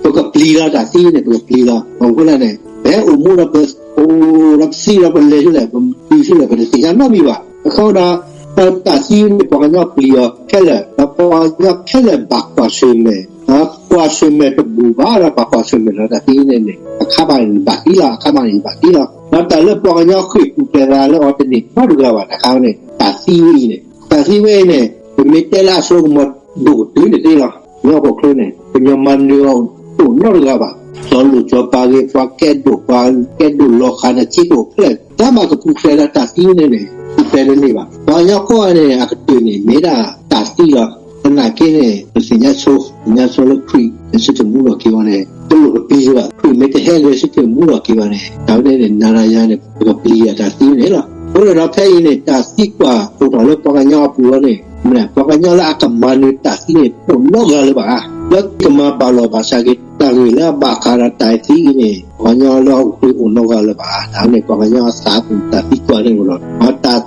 ပကပျံၤလီၤ တၢ်သံန့ၣ် ပကပျံၤလီၤ. အဃိန့ၣ် ပဟဲအိၣ်မူဒီးပအိၣ်ဒီးပသံဒီးပလဲၤဆူလဲၣ် ပတုၤဆူလဲၣ် ပတသ့ၣ်ညါနီတမံၤဘၣ်. အဃိဒီး တၢ်သံန့ၣ် ပှၤကညီပျံၤအီၤခဲလၢာ် ဒီးပှၤကညီခဲလၢာ်ဘၣ်ကွၢ်ဆၢၣ်မဲာ်, ဒီးကွၢ်ဆၢၣ်မဲာ်တဘူၣ်ဘၣ်ဒီး ဘၣ်ကွၢ်ဆၢၣ်မဲာ်လီၤ တၢ်သံန့ၣ်န့ၣ် အခါဘၣ်န့ၣ်ဘၣ်သံလီၤ အခါဘၣ်န့ၣ်ဘၣ်သံလီၤ. ဒီးတၢ်လၢပှၤကညီဃ့ၢ်ပူၤဖျဲးသးလၢအီၤတန့ၢ်နီတဂၤဘၣ် တခါန့ၣ် တၢ်သံဝဲအံၤန့ၣ် တၢ်သံဝဲအံၤန့ၣ် ပမ့ၢ်တဲလၢအစိကမီၤဒိၣ်ကတၢၢ်န့ၣ်သ့လီၤ. လၢဟီၣ်ခိၣ်ချၢန့ၣ် ပညီမၤနၢၤအီၤတအိၣ်နီတဂၤဘၣ်. စီၤလိၣ်စီၤပၤဂ့ၤ ပှၤကဲဒိၣ် ပှၤကဲဒိၣ်လီၤဃာ်န့ၣ် ထံကအိၣ်ဖျဲၣ် တၢ်မၤကပူၤဖျဲးဒီးတၢ်သံန့ၣ်န့ၣ် ပူၤဖျဲးတန့ၢ်ဘၣ်. ပှၤကညီကီၢ်န့ၣ် အကတၢၢ်န့ၣ် မ့ၢ်ဒၣ်တၢ်သံလီၤ. သနာ်က့န့ၣ် ပသ့ၣ်ညါဆိ သ့ၣ်ညါဆိလၢခရံာ် ဂဲၤဆၢထၢၣ်မူထီၣ်က့ၤဝဲန့ၣ် တလိၣ်ကပျံၤဘၣ်. ခရံာ်မ့ၢ်တဟဲဂဲၤဆၢထၢၣ်မူထီၣ်က့ၤဝဲန့ၣ် တၢ်ဝဲန့ၣ်န့ၣ် နၤဒီးယၤန့ၣ် ပကပျံၤယၤတၢ်သံန့ၣ်လီၤ. အဃိန့ၣ်ဒီးဖဲအံၤန့ၣ် တၢ်သံကွၢ်အိၣ်ထီၣ်လၢပှၤကညီအပူၤဝဲန့ၣ် မ့ၢ်ပှၤကညီလၢအကမၤနၢၤတၢ်သံန့ၣ် တအိၣ်နီတဂၤလၢၤဘၣ်. လၢကမၤဘၣ်လီၤဘၣ်စးက့ၤ တၢ်ဂ့ၢ်လၢအဘၣ်ဃးဒီးတၢ်သံအံၤန့ၣ် ပှၤကညီလၢအအိၣ်ဃ့အိၣ်နီတဂၤလၢၤဘၣ်. တၢ်န့ၣ် ပှၤကညီအသးပူၤတၢ်သံကွၢ်န့ၣ်အိၣ်လီၤ.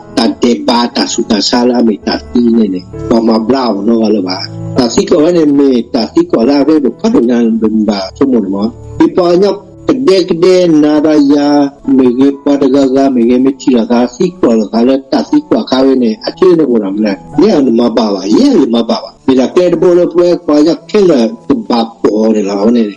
တၢ်ဒဲးဘးတၢ်ဆူးတၢ်ဆါလၢအမ့ၢ်တၢ်သံန့ၣ်န့ၣ် ပှၤမၤဘျါအိၣ်နီတဂၤလၢၤဘၣ်. တၢ်သံကွၢ်ဝဲန့ၣ် မ့ၢ်တၢ်သံကွၢ်လၢအရ့ဒိၣ်ဖးဒိၣ်ညါ ပမ့ၢ်ဘၣ်ဆိကမိၣ်န့ၣ်မ့ၢ် ဒ်ပှၤကညီကဒဲကဒဲနၤဒီးယၤ မ့ၢ်ဂ့ၤ ပှၤတဂၤဂၤမ့ၢ်ဂ့ၤ မ့ၢ်ထံၣ်လိာ်သးသံကွၢ်လိာ်သးလၢတၢ်သံကွၢ်အခါဝဲန့ၣ် အထံန့ၣ်အိၣ်ဒီးမနုၤလဲၣ် ယဲၢ်နမၤဘၣ်ဘၣ် ယဲၢ်နမၤဘၣ်ဘၣ်. မ့ၢ်ဒၣ်ကျဲတဘိလၢပဝဲပှၤကညီခဲလၢာ်တဘၣ်ပိာ်အီၤန့ၣ်လီၤ. အဝဲန့ၣ်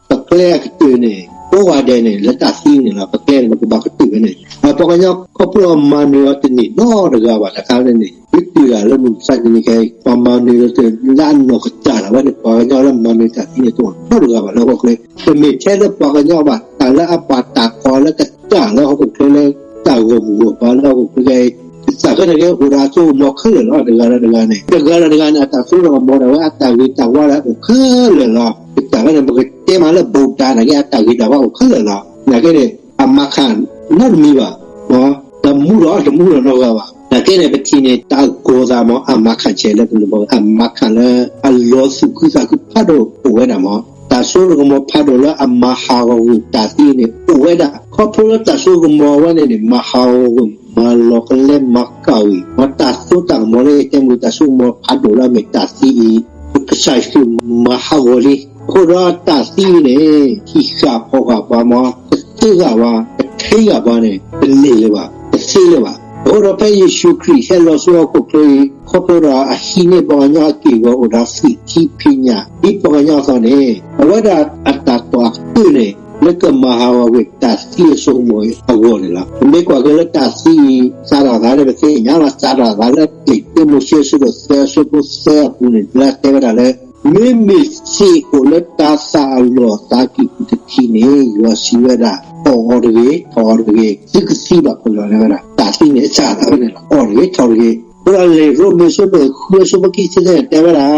ပကျဲအကတၢၢ်န့ၣ် ကိးဂၤဒဲးန့ၣ် လၢတၢ်သံန့ၣ်လီၤ. ပကျဲန့ၣ် ပကဘၣ်ကတၢၢ်ဝဲန့ၣ် ပှၤကညီခီဖျိအမၤနၢၤအီၤတန့ၢ်နီတဂၤဘၣ်တခါန့ၣ်န့ၣ် မ့ၢ်တုၤဒၣ်လၢမုၢ်မဆါတနံၤခဲအံၤ ပှၤမၤနၢၤလၢတၢ်လၢအနီၢ်ကစၢ်ဒၣ်ဝဲန့ၣ် ပှၤကညီလၢမၤနၢၤတၢ်သံန့ၣ် တအိၣ်နီတဂၤဘၣ်လၢဟီၣ်ခိၣ်ချၢ. တမ့ၢ်ထဲလၢပှၤကညီဘၣ် တၢ်လၢအဘၣ်တၢ်ကီလၢကစၢ်လၢဟီၣ်ခိၣ်ချၢလၢ တၢ်ဂီၤမုၢ်ဂီၤပၤလၢဟီၣ်ခိၣ်ချၢခဲအံၤ ကစၢ်ခဲန့ၣ်က့ အိၣ်ဒီးအစိကမီၤခဲလၢာ်လီၤ. တဂၤဒီးတဂၤန့ၣ် တဂၤဒီးတဂၤန့ၣ် အတၢ်စိတၢ်ကမီၤဒၣ်ဝဲ အတၢ်ဂ့ၤတၢ်ဝါဒၣ်အိၣ်ခဲလၢာ်လီၤ. ကစၢ်ခဲန့ၣ် ပကတဲမးလၢ ဗုဒ္ဓ နာ်က့ အတၢ်ဂ့ၤတၢ်ဝါအိၣ်ခဲလၢာ်လီၤ. နာ်က့န့ၣ် အမၤခၣ်နီတမံၤဘၣ် တမူလီၤတမူလီၤနီတဂၤဘၣ်. နာ်က့န့ၣ် ပထံၣ်န့ၣ် တၢ်အဂီၤသးမ့ၢ် အမၤခၣ်ဆဲးလၢပလၢဘီ အမၤခၣ်လၢအလီၤသူၣ်ခုသးခုဖးဒိၣ်အိၣ်ဝဲဒၣ်မ့ၢ် တၢ်စိတၢ်ကမီၤဖးဒိၣ်လၢအမၤဟးဂီၤကွံာ်တၢ်သံန့ၣ် အိၣ်ဝဲဒၣ်. ခီဖျိလၢတၢ်စိတၢ်ကမီၤဝဲန့ၣ်န့ၣ် မၤဟးဂီၤကွံာ် မၤလီၤကလဲမၤကၣ်ကွံာ် မ့ၢ်တၢ်စိတၢ်ကမီၤလၢယတဲမုၢ် တၢ်စိကမီၤဖးဒိၣ်လၢအမ့ၢ်တၢ်သံအံၤ ကစၢ်ယ့ၣ်ၡူးမၤဟးဂီၤလံ. အဃိဒီးတၢ်သံန့ၣ် ဟံးဃာ်ဖီၣ်ဃာ်ပှၤမ့ၢ် ကသ့ဂာ်ပှၤ ကထံဂာ်ပှၤန့ၣ် တန့ၢ်လၢၤဘၣ် တသ့လၢၤဘၣ်. အဃိဒီးဖဲယ့ၣ်ၡူးခရံာ်ဟဲလီၤဆူဟီၣ်ခိၣ်ချၢအံၤ ခီဖျိဒီးအဟံးန့ၢ်ပှၤကညီအက့ၢ်အဂီၤအိၣ်ဒီးသွံၣ်ထံဖံးညၣ် ဒ်ပှၤကညီအသိးန့ၣ် အဝဲဒၣ်အတၢ်တိာ်အကတၢၢ်န့ၣ် လၢကမၤဟးဂီၤကွံာ်တၢ်သံအစိကမီၤအဂီၢ်န့ၣ်လီၤ. ပမ့ၢ်ကွၢ်က့ၤလၢတၢ်သံအံၤ စးထီၣ်သးလၢပသ့ၣ်ညါလီၤ စးထီၣ်သးလၢလံာ်တၢမိၤၡ့အဆၢဒိၣ်သၢ အဆၢဖိသၢအပူၤန့ၣ် လၢတဲဝဲဒၣ်လၢ မ့မ့ၢ်သ့ၣ်အိၣ်လၢတၤသၣ်အလီၢ်အသးကံၢ်ပူၤတထံးန့ၣ် ယွၤစံးဝဲဒၣ် အီၣ်အီၤတဂ့ၤ, ထီၣ်အီၤတဂ့ၤ, သုကသံဘၣ်ဖဲလဲၣ်ဝဲဒၣ် တၢ်သံန့ၣ် စးထီၣ်သးဖဲန့ၣ်လီၤ. အီၣ်တဂ့ၤ, ထီၣ်တဂ့ၤ. အဃိဒီးလံာ်ရိမ့ၤအဆၢဒိၣ်ဃု အဆၢဖိခံဆံသၢန့ၣ် တဲဝဲဒၣ်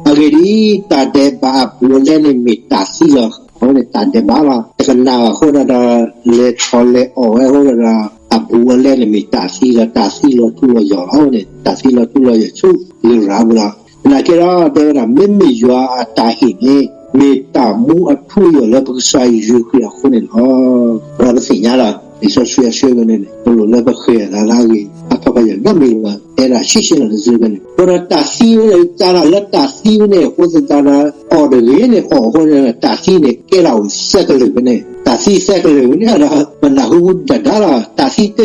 အဂ့ၢ်ဒ်အံၤ, တၢ်ဒဲးဘးအဘူးအလဲန့ၣ်မ့ၢ်တၢ်သံလီၤ. အဝဲန့ၣ် တၢ်ဒဲးဘးလီၤ. တကနၣ်ဘၣ်အဃိဒီး လဲၤထီၣ်လဲၤအီၣ်ဝဲအဃိဒီး အဘူးအလဲန့ၣ်မ့ၢ်တၢ်သံလီၤ. တၢ်သံလီၤထူလီၤယိာ်လီၤ. အဝဲန့ၣ် တၢ်သံလီၤထူလီၤယိာ်ဆူလရာ်ပူၤလီၤ. သနာ်က့ဒီး တဲဝဲဒၣ် မ့မ့ၢ်ယွၤအတၢ်ဟ့ၣ်န့ၣ် မ့ၢ်တၢ်မူအထူအယိာ်လၢပကစၢ်ယ့ၣ်ၡူးခရံာ်အဃိန့ၣ်လီၤ. ဒီးပသ့ၣ်ညါလီၤ လံာ်စီဆှံအဆၢကတီၢ်န့ၣ် တလိၣ်လၢပဃ့အသးလၢအဂ့ၢ် အခီပညီယၤနီတမံၤဘၣ် တဲဒၣ်ဆံးဆံးလီၤန့ၣ် စ့ၢ်ကီးန့ၣ် အဃိဒီးတၢ်သံဝဲန့ၣ် စးထီၣ်လၢတၢ်သံဝဲန့ၣ် အဃိသတးဒီး အီၣ်တဂ့ၤန့ၣ် အီၣ်အဃိန့ၣ် တၢ်သံန့ၣ် ကဲထီၣ်ဝဲသၢကလုာ်ဖဲန့ၣ် တၢ်သံသၢကလုာ်ဖဲန့ၣ်ဒီး ပနၢ်ဟူဒၣ်ဒါလီၤ. တၢ်သံတ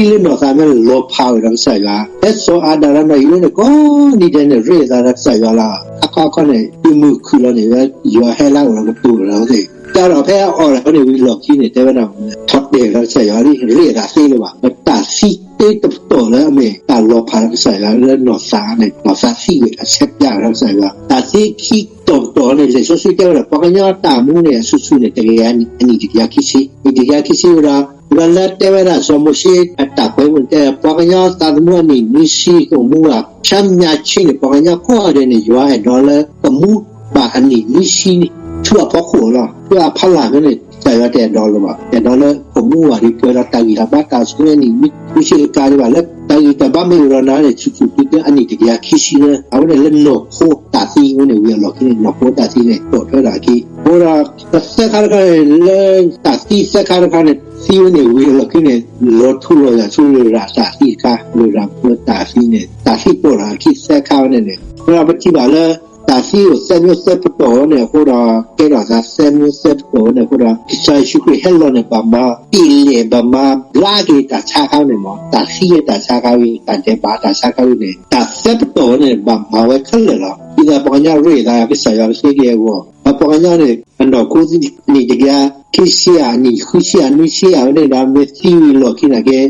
ၢကလုာ် သံလၢနီၢ်သး သံလၢနီၢ်သးမ့ၢ်လီၤဖးဝဲဒီးကစၢ်ယွၤ ဖဲစီၤအၤဒၣ်ဒီးနီၢ်အံၤဝဲန့ၣ် ကိးနံၤဒဲးန့ၣ် ရ့အသးဒီးကစၢ်ယွၤလီၤ. အခီခီန့ၣ် တုၤမုၢ်ခုၣ်လီၤန့ၣ် ယွၤဟဲလၢအအိၣ်လီၤကတိၤလီၤသ့ၣ် တၢ်ဒီးဖဲအအီၣ်လီၤန့ၣ် ဝံၤလီၢ်ခံန့ၣ် တဲဝဲဒၣ် ထီၣ်တဲာ်လီၤကစၢ်ယွၤ ရ့အသးသ့လၢၤဘၣ်. ဒီးတၢ်သံတၢတပတီၢ်လၢအမ့ၢ်တၢ်လီၤဖးဒီးကစၢ်ယွၤလၢနီၢ်သးန့ၣ် နီၢ်သးသံဝဲ အဆဲးပျၢ်ဒီးကစၢ်ယွၤ တၢ်သံခံတီၤပတီၢ်န့ၣ် လံာ်စီဆှံတဲဝဲဒၣ် ပှၤကညီတၢ်မူန့ၣ် အစုဆူန့ၣ် တကယၤအနံၣ်တကယၤခံဆံ အနံၣ်တကယၤခံဆံဝဲဒီး ဒီးလၢတဲဝဲဒၣ်စီၤမိၤၡ့အတၢ်ကွဲမုၢ်တဲ ပှၤကညီသးသမူအနံၣ်နွံဆံကအိၣ်မူဘၣ် ဆါမညါဆံန့ၣ် ပှၤကညီကိးဂၤဒဲးန့ၣ် ယွၤအဲၣ်ဒိးလၢကမူဘၣ်အနံၣ်နွံဆံ ဆူအဖီခိၣ်လီၤ. ဆူအဖီလာ်ဖဲန့ၣ် ကစၢ်ယွၤတအဲၣ်ဒိးလၢၤဘၣ်. အဲၣ်ဒိးလၢကမူဘၣ်ဒ်ပှဲၤဒီးတၢ်ဂံၢ်တၢ်ဘါ တၢ်ဆူညါနံၣ်နွံဆံတကးဒံးဘၣ် လၢတၢ်ဂံၢ်တၢ်ဘါမ့ၢ်အိၣ်ဒီးနၤန့ၣ် ဆူၣ်ဆူၣ်တုၤတုၤအနံၣ်တကယၤခံဆံလၢ အဝဲန့ၣ်လၢနီၢ်ခိတၢ်သံဝဲန့ၣ် ဝံၤအလီၢ်ခံန့ၣ် နီၢ်ခိတၢ်သံန့ၣ် တီၣ်ထွဲဒၣ်အခံ အဃိဒီး သၢခါတခါန့ၣ် လၢတၢ်သံသၢခါတခါန့ၣ် သံဝဲန့ၣ် ဝံၤအလီၢ်ခံန့ၣ် လီၤထူလီၤယိာ်ဆူလရာ်တၢ်သံတခါ လရာ်မ့ၢ်တၢ်သံန့ၣ် တၢ်သံပိာ်ထီၣ်အခံသၢခါဝဲန့ၣ်န့ၣ် အဃိဒီးပထံၣ်ဘၣ်လၢ တၢ်သံအိၣ်သၢမျိုးသၢပတီၢ်ဝဲန့ၣ်အဃိဒီး ကဲထီၣ်သးသၢမျိုးသၢပတီၢ်ဝဲန့ၣ်အဃိဒီး ကစၢ်ယ့ၣ်ၡူးခရံာ်ဟဲလီၤန့ၣ် ဘၣ်မၤတ့ၢ်လဲၣ် ဘၣ်မၤဘျါက့ၤတၢ်ဆါခါန့ၣ်မ့ၢ် တၢ်သံလၢတၢ်ဆါခါဝဲ တၢ်ဒဲးဘးတၢ်ဆါခါဝဲန့ၣ် တၢ်သၢပတီၢ်ဝဲန့ၣ် ဘၣ်မၤဝဲခဲလၢာ်လီၤ. ဒ်သိးပှၤကညီရ့သးကစၢ်ယွၤကသ့က့ၤအဂီၢ် ဒီးပှၤကညီန့ၣ် အနီၢ်ခိအနံၣ်တကယၤ ခံဆံယၤ အနံၣ်ဃုဆံယၤ နွံဆံယၤဝဲန့ၣ်ဒီး မ့ၢ်သံဝံၤလီၢ်ခံနာ်က့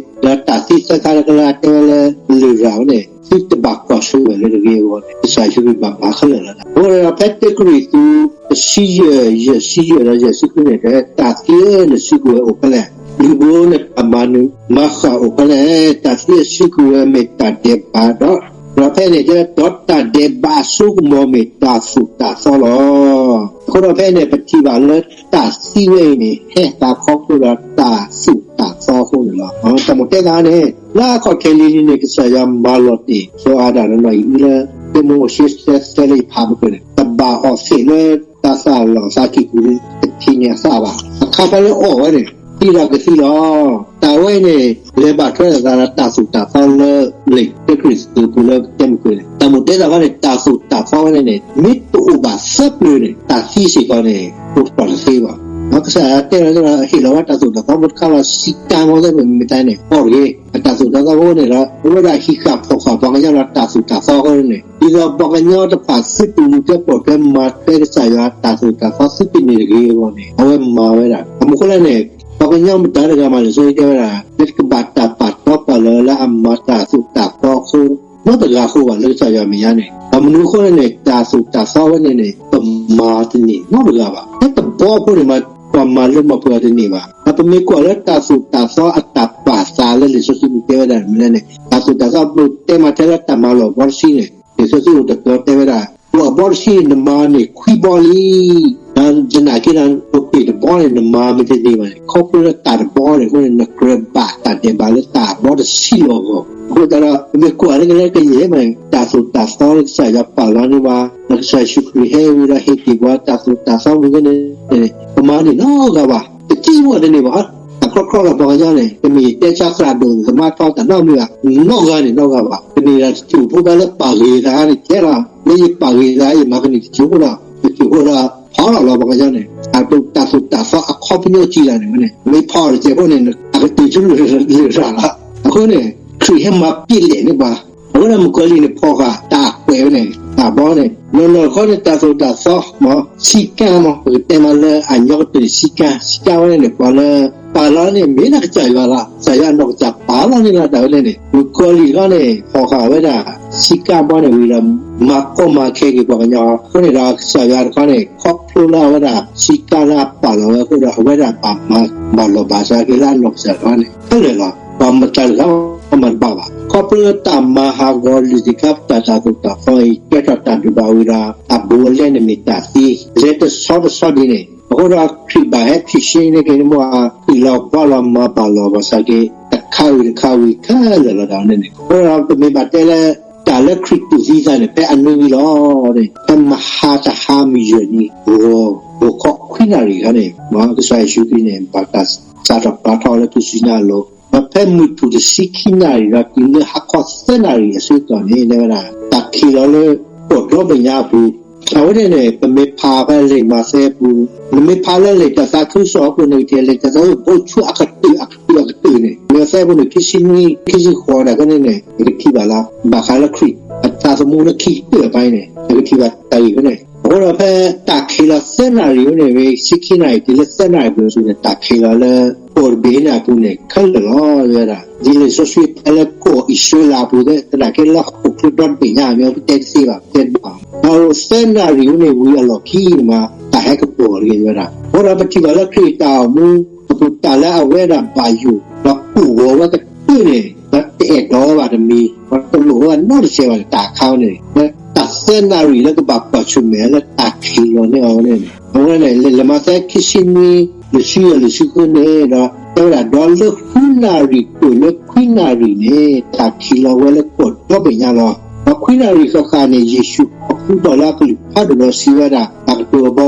ဒီးတၢ်သံသၢခါတခါလၢအတဲဝဲလၢ လရာ်ဝဲန့ၣ် သုတဘၣ်ကွၢ်ဆိဝဲလၢတဂ့ၤအဂီၢ်န့ၣ် ကစၢ်ယ့ၣ်ၡူးခရံာ်ဘၣ်မၤခဲလၢာ်လီၤ. အဃိဒီးဖဲတၢကရံၣ်သူး တဆံယဲၢ် ယဲၢ်ဆံယဲၢ်ဒီးယဲၢ်ဆံဃုန့ၣ် တဲ တၢ်သံဧၢ နစုကဝဲၤအိၣ်ဖဲလဲၣ်, လုၢ်ဘိနတၢ်မၤနၢၤ မၤဃၣ်အိၣ်ဖဲလဲၣ်, တၢ်သံအစုကဝဲၤမ့ၢ်တၢ်ဒဲးဘးဒီး ဒီးဖဲန့ၣ် တဲဒီးတၢ်ဒဲးဘးအစိကမီၤမ့ၢ်တၢ်သိၣ်တၢ်သီလီၤ. အဃိဒီးဖဲန့ၣ် ပထံၣ်ဘၣ်လၢတၢ်သံဝဲအံၤန့ၣ် ဟဲသးခီဖျိဒီးတၢ်သိၣ်တၢ်သီအဃိန့ၣ်လီၤ. တၢ်မိၣ်တဲသးန့ၣ် လၢအခီၣ်ထံးလံၤလံၤန့ၣ် ကစၢ်ယွၤမၤလီၤတ့ၢ် စီၤအၤဒၣ်ဒီးနီၢ်အံၤလၢ တၢမိၤၡ့သၢသၢလၢယဖးမုၢ်ကၢန့ၣ် တဘၣ်အီၣ်သ့ၣ်လၢ တၤသၣ်လီၤသးကံၢ်ပူၤတထံးန့ၣ်အသၣ်ဘၣ်. အခါဖဲလၢအီၣ်ဝဲန့ၣ် သံဒီးကသံလီၤ. တၢ်ဝဲအံၤန့ၣ် လဲၤဘၣ်ထွဲလိာ်သးဒီးတၢ်သိၣ်တၢ်သီလၢ လံာ်တၢကရံၣ်သူးပူၤလၢတဲမုၢ်ကၢန့ၣ် တၢ်မိၣ်တဲသးခီန့ၣ် တၢ်သိၣ်တၢ်သီဝဲန့ၣ်န့ၣ် မ့ၢ်တအိၣ်ဘၣ်သၢပျၢၤန့ၣ် တၢ်သံစ့ၢ်ကီးန့ၣ် အိၣ်ထီၣ်တသ့ဘၣ်. ဒီးကစၢ်ယွၤတဲလီၤ ဟ့ၣ်လီၤဝဲတၢ်သိၣ်တၢ်သီဖိတခါလီၤ စံးတၢ်မီၤသ့ၣ်မ့ၢ်မတၤန့ၣ် အီၣ်တဂ့ၤ အတၢ်သိၣ်တၢ်သီဖိန့ၣ်ဒီး အဝဲဒၣ်ဟံးဃာ်ဖီၣ်ဃာ်ပှၤကညီလၢတၢ်သိၣ်တၢ်သီအဃိန့ၣ် ဒ်သိးပှၤကညီတဖၣ်သုတလူၤထွဲပိာ်ထွဲမၤထွဲကစၢ်ယွၤတၢ်သိၣ်တၢ်သီသုတန့ၢ်တဂ့ၤအဂီၢ်န့ၣ် အဝဲမၤဝဲဒၣ် အမူခိၣ်လၢန့ၣ် ပှၤကညီမတၤတဂၤမးလၢ စီၤအံၤတဲဝဲဒၣ် လၢတကဘၣ်တၢ်ပာ်တီပာ်လိၤလၢအမၤတၢ်သိၣ်တၢ်သီအဃိ နီတဂၤအဃိဘၣ်လၢကစၢ်ယွၤမဲာ်ညါန့ၣ် ဘၣ်မနုၤအဃိလဲၣ်န့ၣ် တၢ်သိၣ်တၢ်သီဝဲန့ၣ်န့ၣ် ပမၤတန့ၢ်နီတဂၤဘၣ်. ဖဲတဘီဖိန့ၣ်မး ပှၤမၤလၢမၤပှဲၤအီၤတန့ၢ်ဘၣ်. ဒီးပမ့ၢ်ကွၢ်လၢတၢ်သိၣ်တၢ်သီအတၢ်ပာ်သးလၢလံာ်စီဆှံပူၤတဲဝဲဒၣ်မနုၤလဲၣ်န့ၣ် တၢ်သိၣ်တၢ်သီပတဲမးထဲလၢတၢ်မၤလီၢ်အဘီတဆံန့ၣ် လံာ်စီဆှံအိၣ်တတီၤတဲဝဲဒၣ် ပှၤအဘီတဆံန့ၣ် နမၤန့ၢ်ခွံဘီလံ ဒီးသနာ်က့ဒီး ပှၤပ့ၢ်တဘီန့ၣ် နမၤမ့ၢ်တန့ၢ်ဘၣ်န့ၣ် ခီဖျိလၢတၢ်တဘီန့ၣ်အဃိန့ၣ် နကြၢးဘၣ်တၢ်ဒဲးဘးလၢတၢ်အဘီတဆံလီၤအဂီၢ် အဃိသတးဒီး ပမ့ၢ်ကွၢ်လၢကလဲၤကယဲၢ်မး တၢ်သိၣ်တၢ်သီလၢကစၢ်ယွၤပာ်လီၤန့ၢ်ပှၤ ဒီးကစၢ်ယ့ၣ်ၡူးခရံာ်ဟဲဝံၤဒီးဟ့ၣ်တ့ၢ်ပှၤတၢ်သိၣ်တၢ်သီမ့ၢ်ဂ့ၤန့ၣ် ပမၤန့ၢ်နီတဂၤဘၣ် တကံၢ်မ့ၢ်တန့ၢ်ဘၣ် တၢ်ခီခီလီၤပှၤကညီန့ၣ် တမ့ၢ်တဲဆါသရၣ်ဒိၣ်သမါထီတၢ်နီတမံၤဘၣ် နီတဂၤန့ၣ်နီတဂၤဘၣ် တမ့ၢ်ဒၣ်တစိၢ်ဖိဘၣ်လၢပာ်ဂ့ၤသးန့ၣ် ကဲလီၤ လၢယပာ်ဂ့ၤသး ယမၤကန့ၢ်တစိၢ်ဖိဒီး တစိၢ်ဖိဒီး ဖီလီၤလီၤပှၤကညီန့ၣ် တၢ်သိၣ်တၢ်သီအခီပညီကံလၤန့ၣ်ဝဲန့ၣ် မ့ၢ်ဖီအီၤတစဲးဖိန့ၣ် အကတုၤဆူလၢလၢရၤလီၤ. အဃိန့ၣ် ခရံာ်ဟဲမၤပျဲလဲၣ်န့ၢ်ပှၤ, အဃိန့ၣ်မုၣ်ကီၤလံၢ်န့ၣ် ဖီၣ်ဃာ်တၢ်အကွဲးဝဲန့ၣ် တၢ်ဘီန့ၣ် နီၢ်နီၢ်တခီန့ၣ် တၢ်သိၣ်တၢ်သီ မ့ၢ် ဆံးကါမ့ၢ် ပကတဲမးလၢအညီကတၢၢ်န့ၣ် ဆံးကါ, ဆံးကါဝဲန့ၣ်န့ၣ် ပှၤလၢ ပာ်လီၤန့ၣ် မ့ၢ်ဒၣ်ကစၢ်ယွၤလီၤ. ကစၢ်ယွၤအနီၢ်ကစၢ်ပာ်လီၤန့ၢ်လီၤတၢ်ဝဲန့ၣ်န့ၣ် မုၣ်ကီၤလံၢ်တခီန့ၣ် ဖီၣ်ဃာ်ဝဲဒၣ် ဆံးကါဘီန့ၣ်ဝံၤဒီး မၤကီမၤခဲက့ၤပှၤကညီအဃိန့ၣ်ဒီး ကစၢ်ယွၤတခီန့ၣ် ခီဖျိလၢအဝဲဒၣ်ဆံးကါလၢအပာ်လီၤဝဲအဃိဒီး အဝဲဒၣ်ဘၣ်မၤဘၣ်လီၢ်ဘၣ်စးက့ၤလၢအနီၢ်ကစၢ်တခီန့ၣ် ခဲလၢာ်လီၤ. ပှၤမတၤတဂၤမၤတဘၣ်ဘၣ်. ခီဖျိလၢတၢ်မၤဟးဂီၤလုၢ်သ့ၣ်ခါ တၢ်သိၣ်တၢ်သီအံၤ ကဲထီၣ်တၢ်ဒုးဘၣ်ဝံၤဒီး အဘူးအလဲန့ၣ်မ့ၢ်တၢ်သံ လဲၤတဆီတဆီဒ်န့ၣ် အဃိဒီးခရံာ်ဘၣ်ဟဲဖံးရှဲန့ၢ်က့ၤန့ၢ်မ့ၢ် ဃံၣ်လီၤဘှါလီၤမၤဘၣ်လီၢ်ဘၣ်စးက့ၤ တခါဝံၤတခါဝံၤခဲလၢာ်လီၤတၢ်န့ၣ်န့ၣ် အဃိဒီးပမ့ၢ်ဘၣ်တဲလၢ တၢ်လၢခရံာ်တူၢ်သံသးန့ၣ် ဖဲအနွံဝံၤလီၤန့ၣ် ဖဲမဟါတဟါမုၢ်ယဲၢ်နံၤ ဂီၤ ဂီၤခီခွံနၣ်ရံၣ်အခါန့ၣ် ကစၢ်ယ့ၣ်ၡူးခရံာ်န့ၣ် ဘၣ်တၢ်စးထီၣ်ပာ်ထီၣ်လၢထူၣ်စုညါအလိၤ ဒီးဖဲမုၢ်ထူၣ်တဆံခံနၣ်ရံၣ်ဒီးတုၤလၢဟါခီသၢနၣ်ရံၣ်အဆၢကတီၢ်န့ၣ် တဲဝဲဒၣ် တၢ်ခံးလီၤလၢကီၢ်ဒီဘ့ၣ်ညါအပူၤ အဝဲန့ၣ်န့ၣ် ပမ့ၢ်ဖးဖဲလံာ်မးသဲအပူၤ, နမ့ၢ်ဖးလၢလံာ်တၢ်သးခုကစီၣ်အပူၤန့ၣ် ကထံၣ်လံာ်တၢ်သးခုကစီၣ် ဘိးဆူအကတၢၢ်အကတၢၢ်အကတၢၢ်န့ၣ် လံာ်မးသဲအပူၤန့ၣ် ခံဆံနွံ ခံဆံဃိးဒၣ်ဖဲန့ၣ်န့ၣ် ပကထံၣ်ဘၣ်လီၤ. ဘၣ်ဃးလၢခရံာ်အသးသမူလၢခံကတၢၢ်အပိုင်းန့ၣ် ပကထံၣ်ဘၣ်တၢ်ဂ့ၢ်ဖဲန့ၣ် အဃိဒီးဖဲတၢ်ခံးလီၤသၢနၣ်ရံၣ်ဝဲန့ၣ် ဝံၤဆံခံနၣ်ရံၣ်တုၤလၢသၢနၣ်ရံၣ်အပူၤန့ၣ် တၢ်ခံးလီၤလၢ ကီၢ်တဘ့ၣ်န့ၣ်အပူၤန့ၣ် ခဲလၢာ်လီၤ ဝဲဒၣ် ဒ်လံာ်စီဆှံဖဲလၢကီၢ်အံၣ်စရ့လးအပူၤသ့ၣ် သနာ်က့လၢဟီၣ်ခိၣ်ချၢဒီတဘ့ၣ်ညါ မ့ၢ်ပတဲတသ့ဘၣ် ပတဲတဘၣ် ဒီးသၢနၣ်ရံၣ်ဝဲန့ၣ်ဝံၤအလီၢ်ခံန့ၣ်မး တၢ်ဟဲကပီၤလီၤက့ၤဝဲဒၣ် အဃိဒီးပထံၣ်ဘၣ်လၢခရံာ်တၢ်အိၣ်မူ အပူၤတၢ်လၢအဝဲဒၣ်ဘၣ်ယိၣ် ဒီးကိၢ်ဂီၤဝဲကတၢၢ်န့ၣ် ဒီးတအဲၣ်ဒိးဝဲဘၣ်တမံၤ ဒီးတလိၣ်ဝဲဘၣ်နီတစဲးဘၣ်န့ၣ် တၢ်အခါဝဲန့ၣ် လၢတၢ်သၢနၣ်ရံၣ်လၢကဘၣ်ကွၢ်ဆၢၣ်မဲာ်လၢတၢ်ခံးလီၤန့ၢ်အီၤဝဲန့ၣ် အဝဲန့ၣ် လံာ်မးသဲခံဆံနွံ လွံၢ်ဆံယဲၢ် လွံၢ်ဆံဃုန့ၣ်ဒီး တဲဝဲဒၣ် ဒီးလၢဃုနၣ်ရံၣ်တုၤလၢခွံနၣ်ရံၣ်န့ၣ် တၢ်ခံးလီၤဝဲလၢကီၢ်ဒီဘ့ၣ်ညါလီၤ. ဒီးခွံနၣ်ရံၣ်ဃၣ်ဃၣ်န့ၣ် ယ့ၣ်ၡူးခီဖျိဒီးလၢအကလုၢ်ဖးဒိၣ်ဒီးစံးဝဲဒၣ် တၢ်ကတိၤအ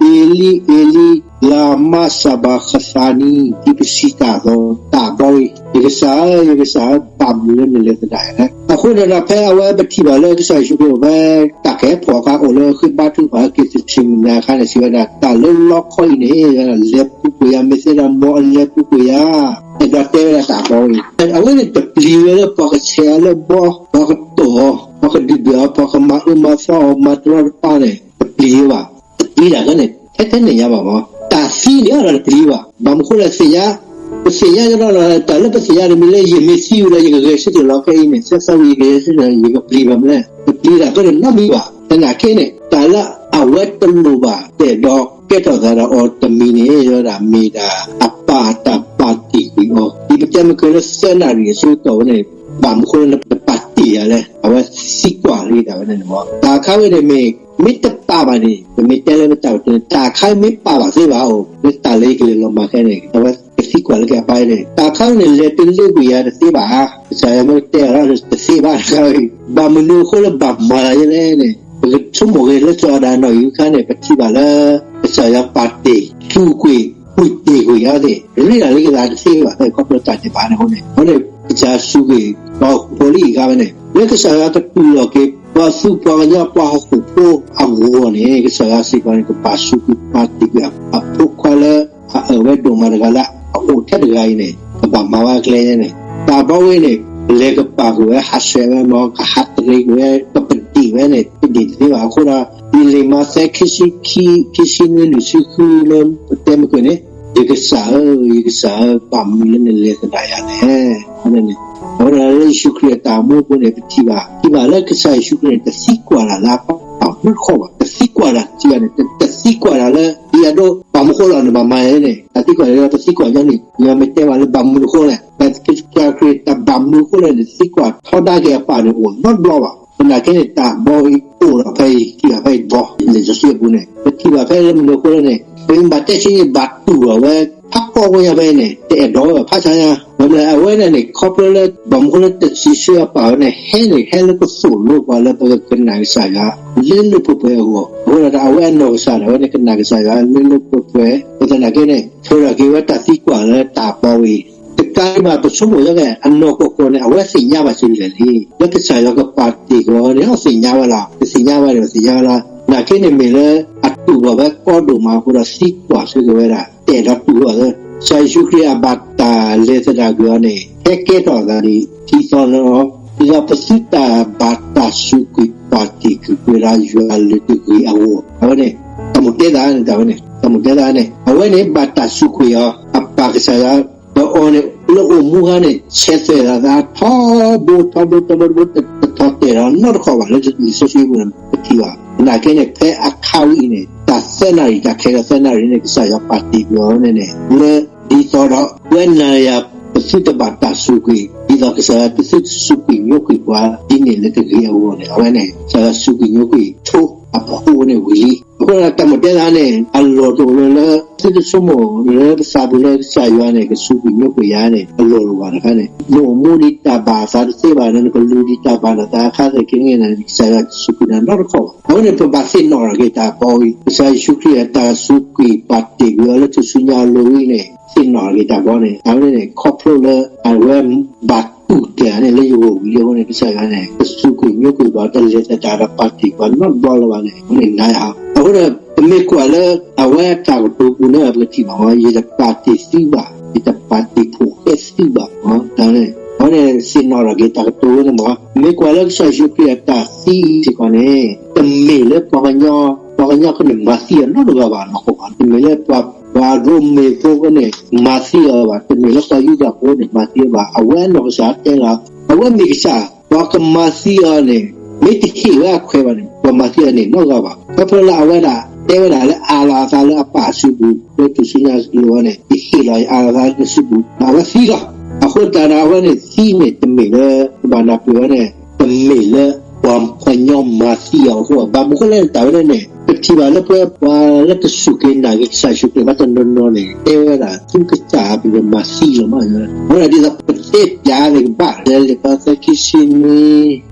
ဘီဝဲ အ့လံ အ့လံ လၤမၤစၤဘၤဃသးနံ ဒ်ပစံးတၢ်အသိး တၢ်အဘီဝဲ ယကစၢ်ဧၢ ယကစၢ်ဧၢ ဘၣ်မနုၤလၢနလဲၤသဒၣ်ယၤလဲၣ်. အဃိန့ၣ်ဒီးဖဲအဝဲပထံၣ်ဘၣ်လၢကစၢ်ယ့ၣ်ၡူးခရံာ်အိၣ်ဖဲ တၢ်ကဟဲဖီၣ်အခါအိၣ်လၢဃ့ဘါထုကဖၣ်လၢက့ၤသ့ၣ်စူၤမနၤအခါန့ၣ် စံးဝဲဒၣ် တၢ်လၢလီခီအံၤန့ၣ် လဲၤပူၤကွံာ်ယၤ မ့ၢ်သ့ဒီးမ်အလဲၤပူၤကွံာ်ယၤ အဲၣ်ဒိးတဲဝဲဒၣ်တၢ်အဘီဝဲ အဝဲန့ၣ်တပျံၤဝဲလၢပှၤကဆဲးအီၤလၢဘီ ပှၤကတီၢ်အီၤ ပှၤကဒုၣ်ဒွဲၣ်အီၤ ပှၤကမၤအၢမၤသီအီၤ မၤတရီတပါန့ၣ် တပျံၤဝဲဘၣ် တပျံၤတၢ်ကီန့ၣ် ထဲထဲန့ၣ်ညါဘၣ်မး တၢ်သံန့ၣ်အီၤဒီးတပျံၤဘၣ် ဘၣ်မနုၤဃိလဲၣ်သ့ၣ်ညါ ပသ့ၣ်ညါကဒီးလီၤ တၢ်လၢပသ့ၣ်ညါတမံၤလၢ ယမ့ၢ်သံဝံၤဒီး ယကဂဲၤဆၢထၢၣ်လီၤခဲအံၤန့ၣ် သၢသီဝံၤယကဂဲၤဆၢထၢၣ် ယကပျံၤဘၣ်မလဲၣ် တပျံၤတၢ်ကီန့ၣ်နီတမံၤဘၣ် သနာ်က့န့ၣ် တၢ်လၢအဝဲတလိၣ်ဘၣ် တအဲၣ်ဒိးကဲထီၣ်သးဒီးအီၤတမံၤန့ၣ် ယဝဲဒၣ်မ့ၢ်ဒၣ် အပၢ်အတၢ်ပာ်တ့ၢ်ကွံာ်အီၤ ဒ်ပတဲမ့ၢ်ကလၢသၢနၣ်ရံၣ်အဆၢကတီၢ်ဝဲန့ၣ် ဘၣ်မနုၤဃိလၢနတပာ်တ့ၢ်ယၤလဲၣ် အဝဲသံကွၢ်လၢတၢ်ဝဲန့ၣ်မး တၢ်အခါဝဲန့ၣ်မ့ၢ် မ့ၢ်တပာ်ဘၣ်န့ၣ် ပမ့ၢ်တဲလၢပတၢ်ကတိၤန့ၣ် တၢ်အခါမ့ၢ်ပာ်ဘၣ်သ့ဘၣ်အိၣ် လၢတၢ်လၢယကလဲၤလီၤမၤခဲန့ၣ် အဝဲကသံကွၢ်လၢက့ၤအပၢ်န့ၣ် တၢ်အခါဝဲန့ၣ် လဲၤတလၢကွံာ်ယၤတသ့ဘၣ်ဧါ ကစၢ်ယွၤမ့ၢ်တဲအီၤလီၤ တသ့ဘၣ်တခါဝဲ ဘၣ်မနုၤအဃိလၢဘၣ်မၤလၢယလဲၣ်န့ၣ် ပကဆိကမိၣ်က့ၤလၢစီၤအၤဒၣ်နီၢ်အံၤအခါန့ၣ် ပထံၣ်ဘၣ်လၢ ကစၢ်ယွၤပာ်တ့ၢ် သူၣ်ကွံာ် ကွံာ်တ့ၢ်ကွံာ်အီၤသ့ၣ် ရ့ဒၣ်လၢယသးတသ့ဘၣ် ဖဲခီဖျိတၢ်ဒဲးဘးန့ၣ်အဃိန့ၣ် အဃိန့ၣ် ကစၢ်ယွၤစူးကွံာ် ပှၤဟီၣ်ခိၣ်ဖိလၢအံၤအခါဝဲန့ၣ် လၢကစၢ်ယွၤကတူၢ်လိာ်က့ၤ ပှၤသူပှၤကညီပှၤဟီၣ်ခိၣ်ဖိအဂီၢ်န့ၣ် ကစၢ်ယွၤစ့ၢ်ကီးန့ၣ် ကဘၣ်စူးကွံာ်ပာ်တ့ၢ်ကွံာ်အဖိခွါလၢ အအၢၣ်ဝဲဒိၣ်မးတဂၤလၢအအိၣ်ထဲတဂၤအံၤန့ၣ် ကဘၣ်မၤဝဲကျဲန့ၣ် တၢ်ဘီဝဲန့ၣ် လဲၤကပာ်ကွံာ်ဝဲ ဟးဆှဲးဝဲမ့ၢ် ကဟးတရံးကွံာ်ဝဲ ကပဒံးဝဲန့ၣ် တဒံးတသ့ဘၣ် အဃိဒီး လံာ်မးသဲခံဆံခံ ခံဆံနွံလွံၢ်ဆံဃုလၢပတဲမ့ၢ်ကန့ၣ် ယကစၢ်ဧၢ ယကစၢ်ဧၢ ဘၣ်မနုၤလၢနလဲၤသဒၣ်ယၤလဲၣ် အဃိန့ၣ် အဝဲဒၣ်လၢယ့ၣ်ၡူးခရံာ်အတၢ်အိၣ်မူအပူၤန့ၣ် ပထံၣ်ဘၣ် ထံၣ်ဘၣ်လၢကစၢ်ယ့ၣ်ၡူးခရံာ်န့ၣ် တသံကွၢ်တၢ်လၢအပာ်မူတခီဘၣ် တသံကွၢ်တၢ်တံၢ်န့ၣ် တသံကွၢ်တၢ်လၢ ဒ်အဒိ ဘၣ်မနုၤဃိလီၤန့ၣ် ဘၣ်မၤယၤန့ၣ် တၢ်သံကွၢ်တၢ်လၢပသံကွၢ်ညီန့ၣ် ယမ့ၢ်တဲဘၣ်လၢဘၣ်မနုၤဃိလဲၣ် ကစၢ်ခရံာ်တၢ်ဘၣ်မနုၤဃိလဲၣ်န့ၣ် သံကွၢ်ထီဒါက့ၤအပၢ်န့ၣ် အိၣ်နီတဘျီဘၣ် သနာ်က့န့ၣ် တၢ်ဘီအံၤအိၣ်ဒီးဖဲအံၤ ထံၣ်ဘၣ်ဖဲအံၤတဘျီ လံာ်စီဆှံအပူၤန့ၣ် ပထံၣ်ဘၣ်ဖဲလၢမနုၤအဃိလဲၣ်န့ၣ် ပမ့ၢ်ဘၣ်တဲဆၢန့ၣ် ဘၣ်တူၢ်ဘၣ်ဝဲ ဖးကီၢ်ဝဲညါဖဲအံၤန့ၣ် တအဲၣ်ဒိးဝဲဘၣ်ဖးဆါညါ မ့ၢ်မနုၤလဲၣ် အဝဲဒၣ်န့ၣ် ခီဖျိလၢ ဘၣ်မနုၤဃိလၢတၢ်စံးဆၢအပၢ်ဝဲန့ၣ် ဟဲန့ၣ် ဟဲလၢကသိၣ်လိပှၤလၢပကကနၣ်ကစၢ်ယွၤ လၢလၢပှဲၤပှဲၤအဂီၢ် အဃိဒီးအဝဲအနီၢ်ကစၢ်ဒၣ်ဝဲန့ၣ် ကနၣ်ကစၢ်ယွၤလၢလၢပှဲၤပှဲၤ ပသနာ်က့န့ၣ် ထုးထီၣ်က့ၤဝဲတၢ်သံကွၢ်လၢတၢ်ဘီဝဲအံၤ တကးဒံးဘၣ် ပဆိကမိၣ်လၢအနီၢ်ကီၢ်ကီၢ်န့ၣ် အဝဲသ့ၣ်ညါဘၣ်ဆၢလဲၣ်လံ လၢကစၢ်ယွၤကပာ်တ့ၢ်က့ၤအီၤန့ၣ် အသ့ၣ်ညါဝဲလီၤ ပသ့ၣ်ညါဝဲဒီး ပသ့ၣ်ညါဝဲလီၤ သနာ်က့န့ၣ်မ့ၢ်လၢ တူၢ်ဘၣ်ဝဲကီဒိၣ်မးအဃိဒီးသံကွၢ်ဆၢက့ၤဝဲဒၣ် တဲာ်ဒီးတူၢ်အီၤလၢ ကစၢ်ယ့ၣ်ၡူးခရံာ်အဘၣ်တၢ်လဲၤသဒၣ်ကွံာ်အီၤန့ၣ် ဟဲကဲထီၣ်အသးဒ် ဒ်သိးလၢ ဒ်သိးပသုတဘၣ်တၢ်စူးကွံာ်ပာ်တ့ၢ်ကွံာ်ဝဲဒၣ်ယွၤလၢတဂ့ၤအဂီၢ် အဝဲန့ၣ် တၢ်မိၣ်တဲသးန့ၣ် တၢ်ဝဲန့ၣ် တၢ်မိၣ်တဲသးန့ၣ် အဝဲန့ၣ်ဘၣ်တၢ်စူးကွံာ်အီၤ အပၢ်ကစၢ်ယွၤ ဒီးအီၤန့ၣ် လၢအိၣ်မူအခါန့ၣ် ဆဲးသွဲၣ်လီၤသးထီဘိထီဘိထီဘိထီဘိ တထီၣ်တဲာ်ဒီးနီတခီၣ်ဘၣ် လၢလံာ်စီဆှံပူၤန့ၣ် ပထံၣ်ဘၣ် သနာ်က့န့ၣ် ဖဲအခါဝဲအံၤန့ၣ် တၢ်သၢနၣ်ရံၣ် တၢ်ခဲလၢာ်သၢနၣ်ရံၣ်န့ၣ် ကစၢ်ယွၤပာ်တ့ၢ်ကွံာ်အီၤန့ၣ်န့ၣ် လၢ ဒ်သိးဒီး ပဝဲနၤယၤ ပသုတဘၣ်တၢ်စူးကွံာ် ဒ်သိးကစၢ်ယွၤကသုတစူးကွံာ်ညိကွံာ်ပှၤဒ်န့ၣ်လၢတဂ့ၤအဂီၢ်န့ၣ် အဝဲန့ၣ် ကစၢ်ယွၤစူးကွံာ်ညိကွံာ်ဆိအဖီခိၣ်န့ၣ်ဝံၤလံ. အဃိဒီးတၢ်မိၣ်တဲသးန့ၣ် အလီၢ်တအိၣ်လၢ လၢ သုတဆိကမိၣ်လၢပသးပူၤလၢ ကစၢ်ယွၤန့ၣ် ကစူးကွံာ်ညိကွံာ်ယၤန့ၣ် အလီၢ်တအိၣ်ဘၣ်တခါန့ၣ် နအိၣ်မူဒ်တၢ်ဘၣ်အသးတသ့ဘၣ်ဒီး နကလူၤဒ်တၢ်ဘၣ်နသးအခါသနာ်က့န့ၣ် ကစၢ်ယွၤတစူးကွံာ်နၤနီတခီၣ်ဘၣ်. အဃိန့ၣ် ပဘၣ်သ့ၣ်နီၣ်ထီၣ်က့ၤတၢ်ဘီအံၤ ကစၢ်ယ့ၣ်ၡူးခရံာ်အတၢ်စူးကွံာ်ပာ်တ့ၢ်ကွံာ်အီၤလၢထူၣ်စုညါအလိၤဝံၤန့ၣ် သ့ၣ်နီၣ်ထီၣ်က့ၤတၢ်ဘီန့ၣ် အဝဲန့ၣ် ခီဖျိလၢ အဝဲဘၣ်တူၢ်တဲာ်အီၤန့ၣ် လၢယဂီၢ်ဝံၤလံအဃိန့ၣ် ကစၢ်ယွၤန့ၣ် ကစူးကွံာ်ညိကွံာ်ပှၤ တလဲၤသဒၣ်ဒီးပာ်တ့ၢ်ပှၤနီတဘျီလၢၤဘၣ်န့ၣ် အဃိန့ၣ်နၤယၤ အဃိဒီး ပမ့ၢ်ကွၢ်လၢ အဝဲအတၢ်ကတိၤပူၤန့ၣ် ပကထံၣ်ဘၣ်မး ယတပာ်တ့ၢ်သုဘၣ် ယတပာ်တ့ၢ်ဖိးဃဲသုဘၣ်မး တၢ်န့ၣ် အဃိန့ၣ် သ့ၣ်နီၣ်ထီၣ်က့ၤတၢ်ကတိၤဝဲန့ၣ်မး မ့ၢ်ကွၢ်လၢကစၢ်ယ့ၣ်ၡူးခရံာ်အတၢ်သံစ့ၢ်ကီးန့ၣ် တမ့ၢ်လၢပှၤကညီ ပှၤကညီဖိန့ၣ် မၤသံအီၤနီတဂၤဘၣ်နီၢ်ကီၢ်ဘၣ် တမ့ၢ်လၢပှၤ ပှၤရိမ့ၤဖိန့ၣ် မၤသံအီၤဘၣ် တမ့ၢ်လၢပှၤယူဒၤဖိန့ၣ် မၤသံအီၤဘၣ် အဝဲအနီၢ်ကစၢ်တဲလီၤ အဝဲမ့ၢ်ကစၢ် ပှၤကမၤသံအီၤန့ၣ် မ့ၢ်တဟ့ၣ်ဝဲအခွဲးဘၣ်န့ၣ် ပှၤမၤသံအီၤန့ၣ်နီတဂၤဘၣ် ခီဖျိလၢအဝဲဒၣ် တဲဝဲဒၣ်လၢအးလီၤအသးလၢအပၢ်အစုပူၤ လၢထူၣ်စုညါအလိၤန့ၣ် ယဟ့ၣ်လီၤယအးလီၤသးလၢနစုပူၤ ဒီးအဝဲသံလီၤ အဃိသတးဒီးအဝဲန့ၣ်သံန့ၣ် တမ့ၢ်လၢ ပဘၣ်နၢ်ပၢၢ်ဝဲန့ၣ် တမ့ၢ်လၢ ပှၤကညီမၤသံအီၤအဃိ ဘၣ်မနုၤအဃိလဲၣ်န့ၣ် တၢ်ဝဲန့ၣ်န့ၣ် ပထံၣ်ဘၣ်လၢပှၤ ပှၤလၢကစူၢ်က့ၤနာ်က့ၤကစၢ်ယ့ၣ်ၡူးခရံာ်ဘၣ်တနီၤနီၤန့ၣ် တဲဝဲဒၣ် သုကစၢ်ပကမၤသံလီၤမး အဃိဒ်သိးပတဲပျးန့ၣ်ကဘၣ် လၢလံာ်ပီသၢခံဆံနွံ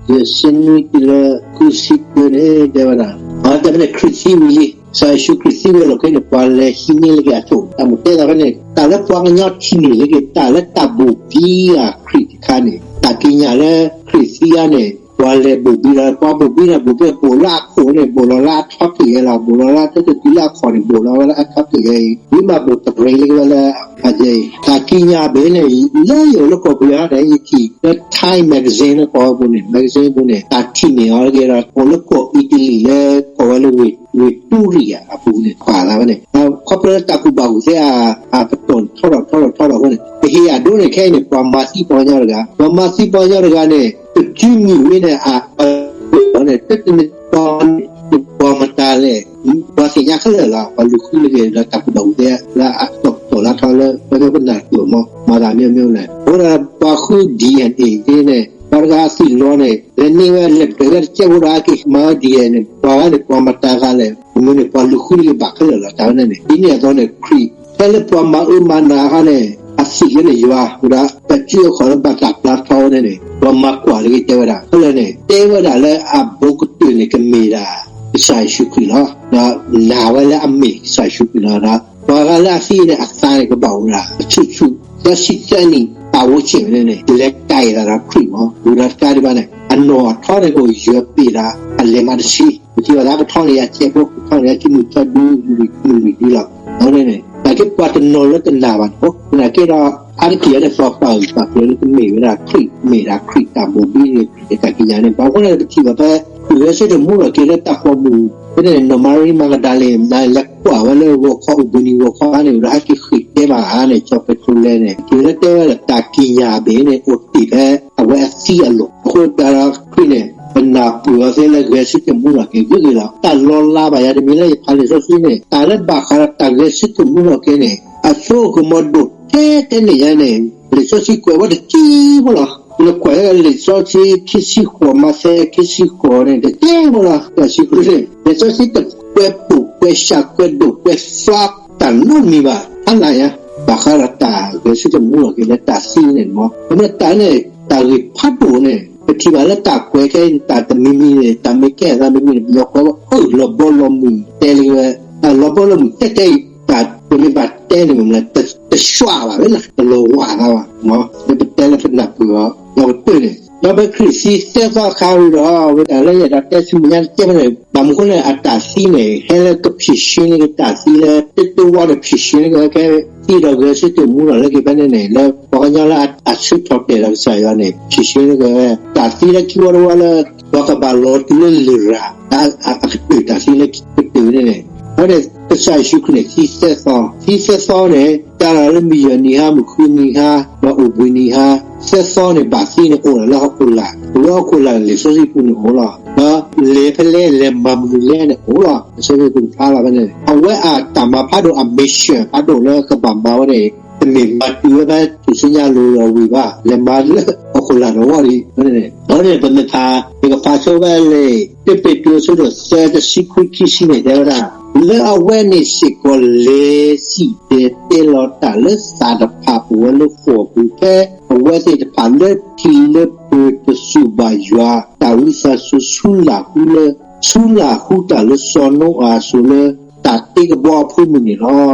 ယဲၢ်ဆံနွံတုၤလၢဃုဆံတၢန့ၣ် တဲဝဲဒၣ် အတၢ်ဖဲန့ၣ်ခရံာ်သံဝံၤလံ ကစၢ်ယ့ၣ်ၡူးခရံာ်သံဝံၤလီၤခဲအံၤန့ၣ် ပှၤလဲၤဟံးန့ၢ်လၢက့ၤအစိၣ် တၢ်မိၣ်တဲသးဖဲန့ၣ် တၢ်လၢပှၤကညီထံၣ်န့ၢ်လၢက့ၤ တၢ်လၢတၢ်ဘိၣ်ဘံအီၤခရံာ်တခါန့ၣ် တၢ်ကံးညာ်လၢခရံာ်သံအါန့ၣ် ပှၤလဲၤဘိၣ်ဘံဒီး ပှၤဘိၣ်ဘံဒီး ဘိၣ်ဘံဘိၣ်လၢအခိၣ်န့ၣ် ဘိၣ်လီၤလၢအထီက့ၤယဲလီၤ ဘိၣ်လီၤလၢတၢ်တတုၤလၢအခိၣ်န့ၣ် ဘိၣ်လီၤဝဲလၢအထီက့ၤယဲအံၤ ဝံၤမးဘိၣ်တရံးလၢက့ၤဝဲလၢ အယဲအံၤ တၢ်ကံးညာ်ဘၣ်န့ၣ် လၢယအိၣ်လၢကီၢ်ပယီၤန့ၣ် ယထံၣ်လၢ Time Magazine လၢကီၢ်ပူၤန့ၣ် Magazine ပူၤန့ၣ် တၢ်ထံၣ်န့ၢ်အီၤလၢက့ၤဒီး အိၣ်လၢကီၢ်အံၣ်တလံၤလၢ ကိးဝဲလၢ Victoria အပူၤန့ၣ် ပာ်သးဝဲန့ၣ် ခီဖျိလၢတၢ်ကူၣ်ဘၣ်ကူၣ်သ့အ အပတီၢ်ထီထီၣ်ထီထီၣ်ထီထီၣ်အဃိန့ၣ် ပဟ့ၣ်အဒိန့ၣ် ခဲအံၤန့ၣ် ပှၤမၤသံပှၤကညီတဂၤ ပှၤမၤသံပှၤကညီတဂၤန့ၣ် ပစုမုၢ်ဝံၤန့ၣ် အ န့ၣ် ပှၤမတၤလဲၣ် ပှၤသ့ၣ်ညါခဲလၢာ်လီၤ ပှၤလူၤဃုလၢက့ၤလၢတၢ်ကူၣ်ဘၣ်ကူၣ်သ့လၢအတီၢ်ပတီၢ်လၢထီလၢ ပမ့ၢ်ပနၢ်ပၢၢ်မး မၤသးမ့ၢ်မ့ၢ်လဲၣ် အဃိဒီးပှၤဃု DNA န့ၣ် ပှၤတဂၤအသွံၣ်လီၤန့ၣ် လဲၤန့ၢ်ဝဲလဲၤပှဲၤဝဲတကဲဖိဒီးအက့ၤမၤဝဲ DNA န့ၣ် ပှၤဂၤန့ၣ် ပှၤမတၤဂၤလဲၣ် မ့ၢ်န့ၣ် ပှၤလူၤဃုလၢက့ၤဘၣ်ခဲလၢာ်လီၤ တၢ်ဝဲန့ၣ်န့ၣ် ဒ်န့ၣ်အသိးန့ၣ် ခရံာ် ဖဲလၢပှၤမၤအၢမၤနးအခါန့ၣ် အသွံၣ်လၢန့ၣ်ယွၤ ဝဲဒၣ် တၢ်စုအခီၣ်လၢဘၣ်တၢ်ပျၢထီဝဲန့ၣ်န့ၣ် ပှၤမၤကွၢ်လၢက့ၤတဲဝဲဒၣ် ခဲလၢာ်န့ၣ် တဲဝဲဒၣ်လၢအဘူးကတၢၢ်န့ၣ် ကမ့ၢ်ဒၣ် ကစၢ်ယ့ၣ်ၡူးခရံာ်လီၤ. ဒီးနာ်ဝဲလၢအမ့ၢ်ကစၢ်ယ့ၣ်ၡူးခရံာ်လီၤ. ဒီးပှၤဂၤလၢအသံန့ၣ် အသးန့ၣ်ကဘၣ်အိၣ်ဝဲဒၣ် အဆူၣ်ဆူၣ် သၢဆံသၢနံၣ် ပာ်ဝဲဆ့ၣ်ဝဲန့ၣ်န့ၣ် လဲၤတၢ်အ့ၣ်သးဒီးခရံာ်မး ဝံၤဒီးတကးဒံးဘၣ်န့ၣ် အနီၢ်အထီန့ၣ် ကအိၣ်ယၢၤပ့ၤဒီး အလဲၤမးတဆံ ပထံၣ်ဘၣ်လၢပထီန့ၢ်ယၤစဲးဖိ ပထီန့ၢ်ယၤခံမုၢ်ထီဒု မုၢ်လွံၢ်ဒုလီၤ. အဃိန့ၣ်န့ၣ် သနာ်က့ပှၤတနီၤလၢတနာ်ဘၣ်န့ၣ် သနာ်က့ဒီး အါတက့ၢ်န့ၣ် ပှၤပာ်ဂၢၢ်ပာ်ကျၢၤလၢကမ့ၢ်ဝဲဒၣ်ခရံာ် မ့ၢ်ဒၣ်ခရံာ်တၢ်ဘိၣ်ဘံန့ၣ် ခရံာ်တၢ်ကံးညာ်န့ၣ် ဘၣ်အဃိန့ၣ် ပထံၣ်ဘၣ်ဖဲ ဂဲၤဆၢထၢၣ်မူထီၣ်က့ၤလၢတၢ်ဃီၤမုၢ် ဖဲန့ၣ် နီၢ်မၤရံမၤကဒၤလ့ၣ် လဲၤကွၢ်ဝဲလၢဂီၤခီ အိၣ်ဘှံးနံၤဂီၤခီန့ၣ် ဝံၤဒီးဟဲက့ၤဃ့ၢ်တဲဘၣ်ဧါန့ၣ် ကၠီၣ်ပဲတြိလဲန့ၣ် က့ၤလၢတဲဝဲဒၣ်တၢ်ကံးညာ်ဘ့ၣ်န့ၣ် အိၣ်တ့ၢ်ဖဲအဝဲအသံအလီၢ် အဃိသတးဒီးခရံာ်န့ၣ် ပနၢ်ပၢၢ်အီၤသ့လၢဂဲၤဆၢထၢၣ်မူထီၣ်က့ၤဂ့ၤဂ့ၤလီၤ. တၢ်လီၤလးဘၣ်ယၤတမံၤလၢယဖးလံာ်စီဆှံန့ၣ် တၢ်လၢဘၣ်ဃးဒီးတၢ်ဂဲၤဆၢထၢၣ်မူထီၣ်က့ၤန့ၣ် အဆိကမိၣ်ဒိၣ်ထဲထဲန့ၣ်ယါန့ၣ် လံာ်စီဆှံကွဲးဝဲတက့ၢ်ဖိလီၤ. နကွၢ်လၢလံာ်စီဆှံခံဆံဃိး မးသဲခံဆံဃိးန့ၣ် တက့ၢ်ဖိလီၤ. ကစၢ်ယ့ၣ်ၡူးခရံာ်န့ၣ် လံာ်စီဆှံတကွဲးပိာ်ကွဲးစှၤကွဲးဒိၣ်ကွဲးဖျါတၢ်နီတမံၤဘၣ် ဖးနးယါ ဘၣ်ဃးဒီးတၢ်ဂဲၤဆၢထၢၣ်မူထီၣ်က့ၤလၢတၢ်သံန့ၣ်မး အမ့ၢ်တၢ်န့ၣ် တၢ်ဂ့ၢ်ဖးဒိၣ်န့ၣ် ပထံၣ်ဘၣ်လၢတၢ်ကွဲးခဲအံၤ တၢ်တမံၤမံၤန့ၣ် တၢ်မ့ၢ်ကဲအသးမ့ၢ်မ့ၢ်န့ၣ် ပယီၤကိးဝဲ အၢၣ်လီၤဘီလီၤမုၢ်တဲလၢဝဲ လီၤဘီလီၤမုၢ်တဲတဲအံၤ တၢ်ပမ့ၢ်ဘၣ်တဲန့ၣ်မ့ၢ်မ့ၢ် တဆှးဘၣ်ဝဲလၢ တလီၤဝါသးဘၣ် လၢပတဲလၢပနၢ်ပၢၢ်အီၤ ဒီးကတၢၢ်န့ၣ် ဒီးဖဲခရံာ်သံသၢသီအခါဝံၤဒီး ဝဲဒၣ်လၢယအဲၣ်ဒိးတဲဆူမဲာ်ညါတကဲဖဲန့ၣ် ဘၣ်မနုၤဃိလဲၣ် အတၢ်သံန့ၣ် ဟဲလၢကဖြေရှင်းလၢကတၢ်သံလၢ တၢတဝီန့ၣ် ဖြေရှင်းလၢကဟဲ သံဒီးဂဲၤဆၢထၢၣ်မူလီၤလၢက့ၤဖဲန့ၣ်န့ၣ် လၢပှၤကညီလၢအဆၢထီၣ်တဲာ်ဒီးကစၢ်ယွၤန့ၣ် ဖြေရှင်းလၢကဟဲ တၢ်သံလၢခံဝီတဝီလၢ ပှၤကဘၣ်လီၤတုၤလၢလရာ် အကတၢၢ်တၢ်သံလၢကတၢၢ်န့ၣ်န့ၣ် ဒီးန့ၣ် ကစၢ်ယ့ၣ်ၡူးခရံာ်န့ၣ် သံသၢသီ, သံသၢသီန့ၣ် တၢ်လၢမုၢ်ယီၢ်နံၤဟါ, မုၢ်ဃုနံၤဟါ, ဒီးအိၣ်ဘှံးနံၤဟါ, သၢသီန့ၣ် ဘၣ်သံန့ၣ် အိၣ်ဒၣ်လၢဟီၣ်ခိၣ်လာ်, လၢဟီၣ်ခိၣ်လာ်န့ၣ် လံာ်စီဆှံပူၤန့ၣ်အိၣ်လီၤ. ဒီးလဲၤဖဲလဲၣ် လဲၤမၤမနုၤလဲၣ်န့ၣ်အိၣ်လီၤ. လံာ်စီဆှံပူၤတဖျါလီၤဖဲန့ၣ် အဝဲအတၢ်မၤဖးဒိၣ် အ mission ဖးဒိၣ်လၢကဘၣ်မၤဝဲန့ၣ် တမ့ၢ်မၤတုၤဝဲဖဲထူၣ်စုညါလိၤလိၤဝံၤဘၣ်, လဲၤမၤလၢဟီၣ်ခိၣ်လာ်တဝီဒံးန့ၣ်, ဒီးန့ၣ် ပမ့ၢ်ဖး ပကဖးဆိဖဲလံာ် တၢပ့းတရူး အဆၢဒိၣ်သၢ တဆံခွံ ခံဆံန့ၣ် တဲဝဲဒၣ်, လၢအဝဲန့ၣ်စ့ၢ်ကီး လဲၤစံၣ်တဲၤတဲလီၤတၢ်လၢသးတဖၣ်အိၣ်ဝဲလၢဃိာ်ပူၤ ဖဲအဝဲသ့ၣ်တဖၣ်လၢထံးလၢပၢၤတစူၢ်ဘၣ်ယွၤ တၢ်ဝံသးစူၤဆူလၢ်ဟူလၢ ဆူလၢ်ဟူတၢ်လၢစီၤနိအၤအစိၤလၢ တၢ်တ့ကဘီအဖၢမုၢ်န့ၣ်လီၤ.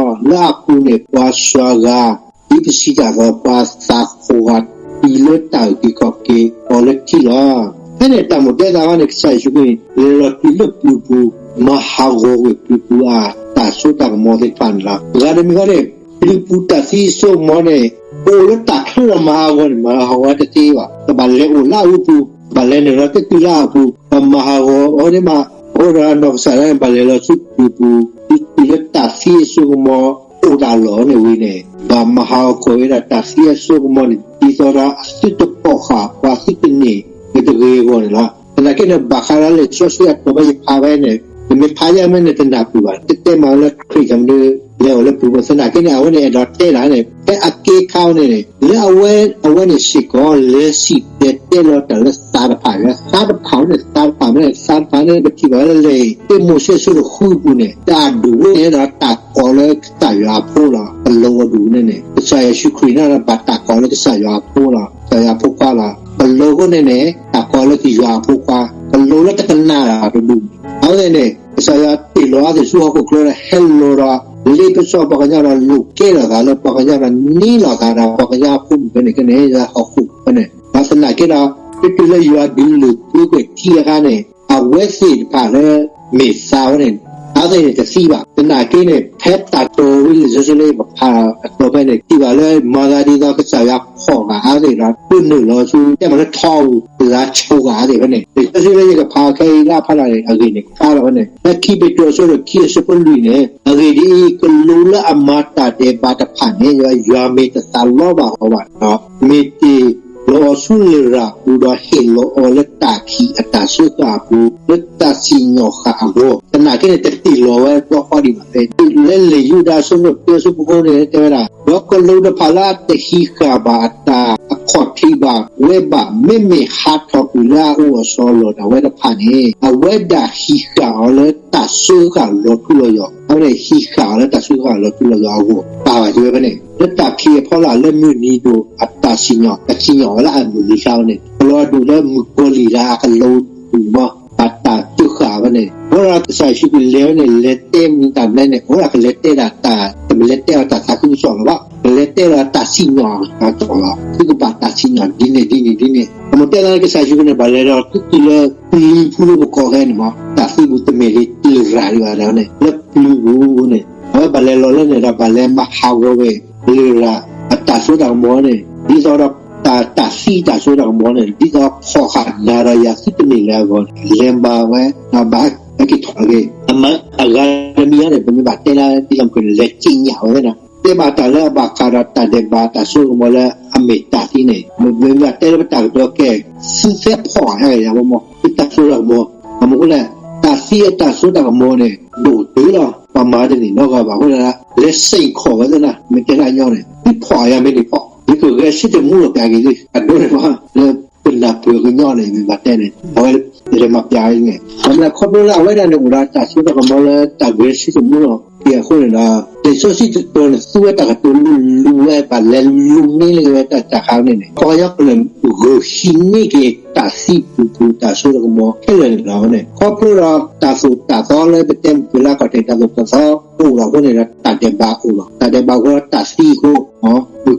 လၢအပူၤန့ၣ် ပှၤစှၤဂၤ ဒ်ပစံးတၢ်အသိး ပှၤသးဃိးဂၤ တုၤလၢတၢ်အုၣ်က့ၤခီၣ်က့ၤအီၤလၢထံလီၤ. ဖဲန့ၣ်တၢ်မိၣ်တဲသးဝဲန့ၣ် ကစၢ်ယ့ၣ်ၡူးခရံာ်န့ၣ် လဲၤလီၤတုၤလၢပျုၤပူၤ မၤဟးဂီၤကွံာ်ပျုၤပူၤအတၢ်စိတၢ်ကမီၤသ့ၣ်တဖၣ်န့ၣ်လီၤ. တဂၤတမံၤဃီန့ၣ် ပျုၤပူၤတၢ်သံအစိကမီၤန့ၣ် အိၣ်လၢတၢ်ချၢဒီးမၤဟးဂီၤန့ၣ် မၤဟးဂီၤဝဲတသ့ဘၣ်. ကဘၣ်လဲၤအိၣ်လၢအပူၤ, ကဘၣ်လဲၤနုာ်လီၤတတုၤလၢအပူၤ, ဒီးမၤဟးဂီၤအီၤန့ၣ်မး, အဃိဒီးအနီၢ်ကစၢ်ဒၣ်န့ၣ် ဘၣ်လဲၤလီၤဆူပျုၤပူၤ တုၤလၢတၢ်သံအစိကမီၤ အိၣ်တၢ်လီၢ်န့ၣ်ဝံၤန့ၣ် ဘၣ်မၤဟးဂီၤကွံာ်ဝဲဒၣ်တၢ်သံအစိကမီၤန့ၣ် ဒ်သိးဒီးအသုတပိာ်ဃာ် ပှၤသုတန့ၢ် ပတဂ့ၤအဂီၢ်န့ၣ်လီၤ. သနာ်က့န့ၣ် ဘၣ်ဃးဒီးလံာ်စီဆှံအတီၢ်ဖဲယဖးဖဲန့ၣ် နမ့ၢ်ဖးယဲၢ်မ့ၢ်န့ၣ် တနၢ်ပၢၢ်ဘၣ်, တတဲမၤဝဲလၢခရံာ်ကမဒု လဲၤအိၣ်လၢပျုၤပူၤ. သနာ်က့န့ၣ် အဝဲန့ၣ်အဲၣ်ဒိးတဲဒၣ်န့ၣ် ဖဲအက့အခါန့ၣ်န့ၣ် လၢအဝဲ အဝဲန့ၣ်စ့ၢ်ကီး လဲၤစံၣ်တဲၤတဲလီၤတၢ်လၢသးတဖၣ်န့ၣ်, သးတဖၣ်န့ၣ် သးတဖၣ်န့ၣ် သးတဖၣ်န့ၣ် ပထံၣ်ဘၣ်လၢလံာ်တၢမိၤၡ့အဆၢဒိၣ်ဃုအပူၤန့ၣ် တၢ်အဒူၣ်ဝဲန့ၣ်ဒီးတၢ်ကိးလၢကစၢ်ယွၤအဖိလီၤ. ပလိၤအဒူၣ်န့ၣ်န့ၣ် ကစၢ်ယ့ၣ်ၡူးခရံာ်န့ၣ်ဒီး ဘၣ်တၢ်ကိးလၢကစၢ်ယွၤအဖိလီၤ, ကစၢ်ယွၤအဖိခွါလီၤ. ပလိၤအဃိန့ၣ်န့ၣ် တၢ်ကိးလၢကစၢ်ယွၤအဖိခွါ, ပလိၤလၢတကနၣ်တၢ်တဒူၣ်န့ၣ် အဝဲန့ၣ် ကစၢ်ယွၤတ့ၢ်လီၤအဝဲသ့ၣ်ဆူဟီၣ်ခိၣ်ချၢဒီး ဟဲလီၤဒီး လ့ပစီပှၤကညီဒီး လိးကဲထီၣ်သးလၢပှၤကညီဒီး န့ၢ်လီၤသးဒီးပှၤကညီအဖိမုၣ်ဖဲန့ၣ်ကန့ၣ် လၢဟီၣ်ခိၣ်ဖဲန့ၣ်, ဒီးသနာ်က့ဒီး တုၤလၢယွၤဒုးလုာ်ဘၢကွံာ်ထံအခါန့ၣ် အဝဲသ့ၣ်တဖၣ်လၢ မ့ၢ်သးဝဲန့ၣ် အဝဲသ့ၣ်န့ၣ်တသံဘၣ်. သနာ်က့န့ၣ် ဖဲတၢ်တီဝံလံာ်စီဆှံလၢယကဖးအတီၢ်ဖဲန့ၣ် ထံၣ်ဘၣ်လၢမၤသးဒ်သိးကစၢ်ယွၤဖီၣ်ဃာ်အဝဲသ့ၣ်ဒီး ဒိးနုာ်လီၤဆူ တဲမးလၢထီပူၤ လၢဆိဂာ်အဝဲသ့ၣ်ဖဲန့ၣ် လံာ်စီဆှံလၢယကဖးခဲအံၤလၢအဖီလာ်န့ၣ် အဂ့ၢ်န့ၣ်ကဖးလီၤဖဲန့ၣ် ဖဲခံပ့းတရူးအဆၢဒိၣ်ခံအဆၢဖိလွံၢ်န့ၣ် အဂ့ၢ်ဒ်အံၤ, ကလူးလၢအမၤတၢ်ဒဲးဘးတဖၣ်န့ၣ် ယွၤမ့ၢ်တသးလီဘၣ်အီၤဘၣ်ဒီး မ့ၢ်တ့ၢ်လီၤအီၤဆူလရာ်ပူၤဒီး ဟ့ၣ်လီၤအီၤလၢတၢ်ခံးအတၢ်စၢဃာ်အပူၤ လၢတၢ်စံၣ်ညီၣ်ဃာ်အဂီၢ်, သနာ်က့န့ၣ် တတ့ၢ်လီၤဝဲဘျီဃီဒံးဘၣ်. လၢလံာ်ယူဒၤအဆၢဒိၣ်တၢအဆၢဖိဃိန့ၣ် တဲဝဲဒၣ်, ဒီးကလူးတဖၣ်လၢအတဟံးဃာ်ဘၣ်အတၢ် အခီၣ်ထံးဘၣ်ဝဲဘၣ်, မ့မ့ၢ်ဟးထီၣ်ကွံာ်လၢအအိၣ်အစီအလီၢ်ဒၣ်ဝဲတဖၣ်န့ၣ် အဝဲဒၣ်ဟံးဃာ်အီၤလၢတၢ်စၢဃာ်လီၤထူလီၤယိာ်, အဝဲန့ၣ်ဟံးဃာ်အီၤလၢတၢ်စၢဃာ်လီၤထူလီၤယိာ်အဂီၢ် ပာ်ဝဲဝဲဖဲန့ၣ် လၢတၢ်ခံးအဖီလာ်လၢမုၢ်နံၤဒိၣ်အတၢ်စံၣ်ညီၣ် အစံၣ်ညီၣ်ဝဲလၢအမုၢ်နံၤခါဝဲန့ၣ် ကလီၤဒူၣ်လၢမုၣ်ကီၤလံၢ်ဒၣ်အကလူးဒူၣ်မး ဘၣ်တၢ်စၢဃာ်ဝဲန့ၣ် အဃိဒီးကစၢ်ယ့ၣ်ၡူးခရံာ်လဲၤဝဲန့ၣ် လဲၤတဲမနုၤတၢ်မနုၤန့ၣ် အဃိဒီးကလဲၤတဲဒၣ်တၢ် တမ့ၢ်လဲၤတဲအီၤတၢ်သးခုကစီၣ်လၢၤဘၣ်, ကလဲၤတဲလီၤတၢ်စံၣ်ညီၣ်အကစီၣ်လီၤ. သုကဘၣ်တၢ်စံၣ်ညီၣ်ဒ်န့ၣ်ဒ်န့ၣ်ဒ်န့ၣ် အမ့ၢ်တဲလၢကစၢ်ယ့ၣ်ၡူးခရံာ်န့ၣ် ဘၣ်လဲၤဒီးသုတုၤလၢပျုၤပူၤလၢပကိးခဲအံၤန့ၣ်မး တၢ်သံပူၤတမ့ၢ်လၢလရာ်ဒံးဘၣ်န့ၣ် လၢပျုၤပူၤန့ၣ် အဝဲဘၣ်လဲၤလီၤလၢန့ၣ်ဒီး ဘၣ်လဲၤမၤဟးဂီၤဝဲ လရာ်အတၢ်စိတၢ်ကမီၤန့ၣ် ဒ်သိးဒီး တၢ် တၢ်သံတၢ်စိတၢ်ကမီၤန့ၣ် ဒ်သိးဖီၣ်ဃာ်နၤဒီးယၤသုတန့ၢ်လၢၤအဂီၢ်န့ၣ် လဲၤမၤဝဲ ဒီးဘၣ်ဟဲက့ၤထီၣ်က့ၤ အမၤအဂၤတမံၤအံၤန့ၣ် ပမ့ၢ်ဘၣ်တဲလၢဒ်သိးမ့ၢ်န့ၣ် လဲၤစံၣ်ညီၣ်ဝဲသ့ၣ်နီၤ တဲဘၣ်တၢ်လၢအဘၣ်ဃးဒီးတၢ်ဒဲးဘးတၢ်စိတၢ်ကမီၤလၢအမ့ၢ်တၢ်သံန့ၣ် မ့မ့ၢ်ဘၣ်တဲလၢပတၢ်ကတိၤကဲ သုသဲဖီၣ်အါဂၤယၤဝဲမး သုတၢ်စိတၢ်ကမီၤ အမ့ၢ်အဃိလဲၣ် တၢ်သံအတၢ်စိတၢ်ကမီၤန့ၣ် ဒိၣ်တုၤလီၤ ပှၤမၤတန့ၢ်နီတဂၤဘၣ်အဃိလဲၣ် လဲၤစ့ၢ်ကီးဝဲသ့ၣ်နီၤ မ့ၢ်တဲဒၣ်ညီန့ၣ် သုဖီၣ်အါဂၤမ့ၢ်န့ၣ်ဖီၣ် ယကဂဲၤဆၢထၢၣ်မူလီၤက့ၤအဂ့ၢ်သ့ၣ် အဒိန့ၣ်မး လၢပနၢ်ပၢၢ်ကညီန့ၣ် မ့ၢ်ဘၣ်တဲန့ၣ် အဝဲလဲၤမၤပျးအံၤန့ၣ် ဘၣ်မနုၤခီဖျိလၢအဝဲဒၣ်န့ၣ် အိၣ်ဒီးတၢ်စိတၢ်ကမီၤလၢတၢ်ဂဲၤဆၢထၢၣ်မူလီၤက့ၤအဃိန့ၣ်ဒီး လံာ်စီဆှံတတီၤန့ၣ် သူဝဲတၢ်ကတိၤလူလူဝဲ ဘၣ်လဲၤလူန့ၢ်လၢဝဲတၢ်တခါန့ၣ်န့ၣ် ပှၤကညီကလုာ်ဂုာ်ဟံးန့ၢ်က့ၤတၢ်သံပူၤပူၤတၢ်စိတၢ်ကမီၤခဲလၢာ်န့ၣ်လီၤန့ၣ် ခီဖျိဒီးတၢ်သိၣ်တၢ်သီလၢပတဲမုၢ်ကွံာ်လၢအခီၣ်ထံး တၢ်သိၣ်တၢ်သီအိၣ်လီၤအဃိန့ၣ်ဒီး တၢ်ဒဲးဘးအိၣ်လီၤ တၢ်ဒဲးဘးအဃိဒီးတၢ်သံအဃိ မုၣ်ကီ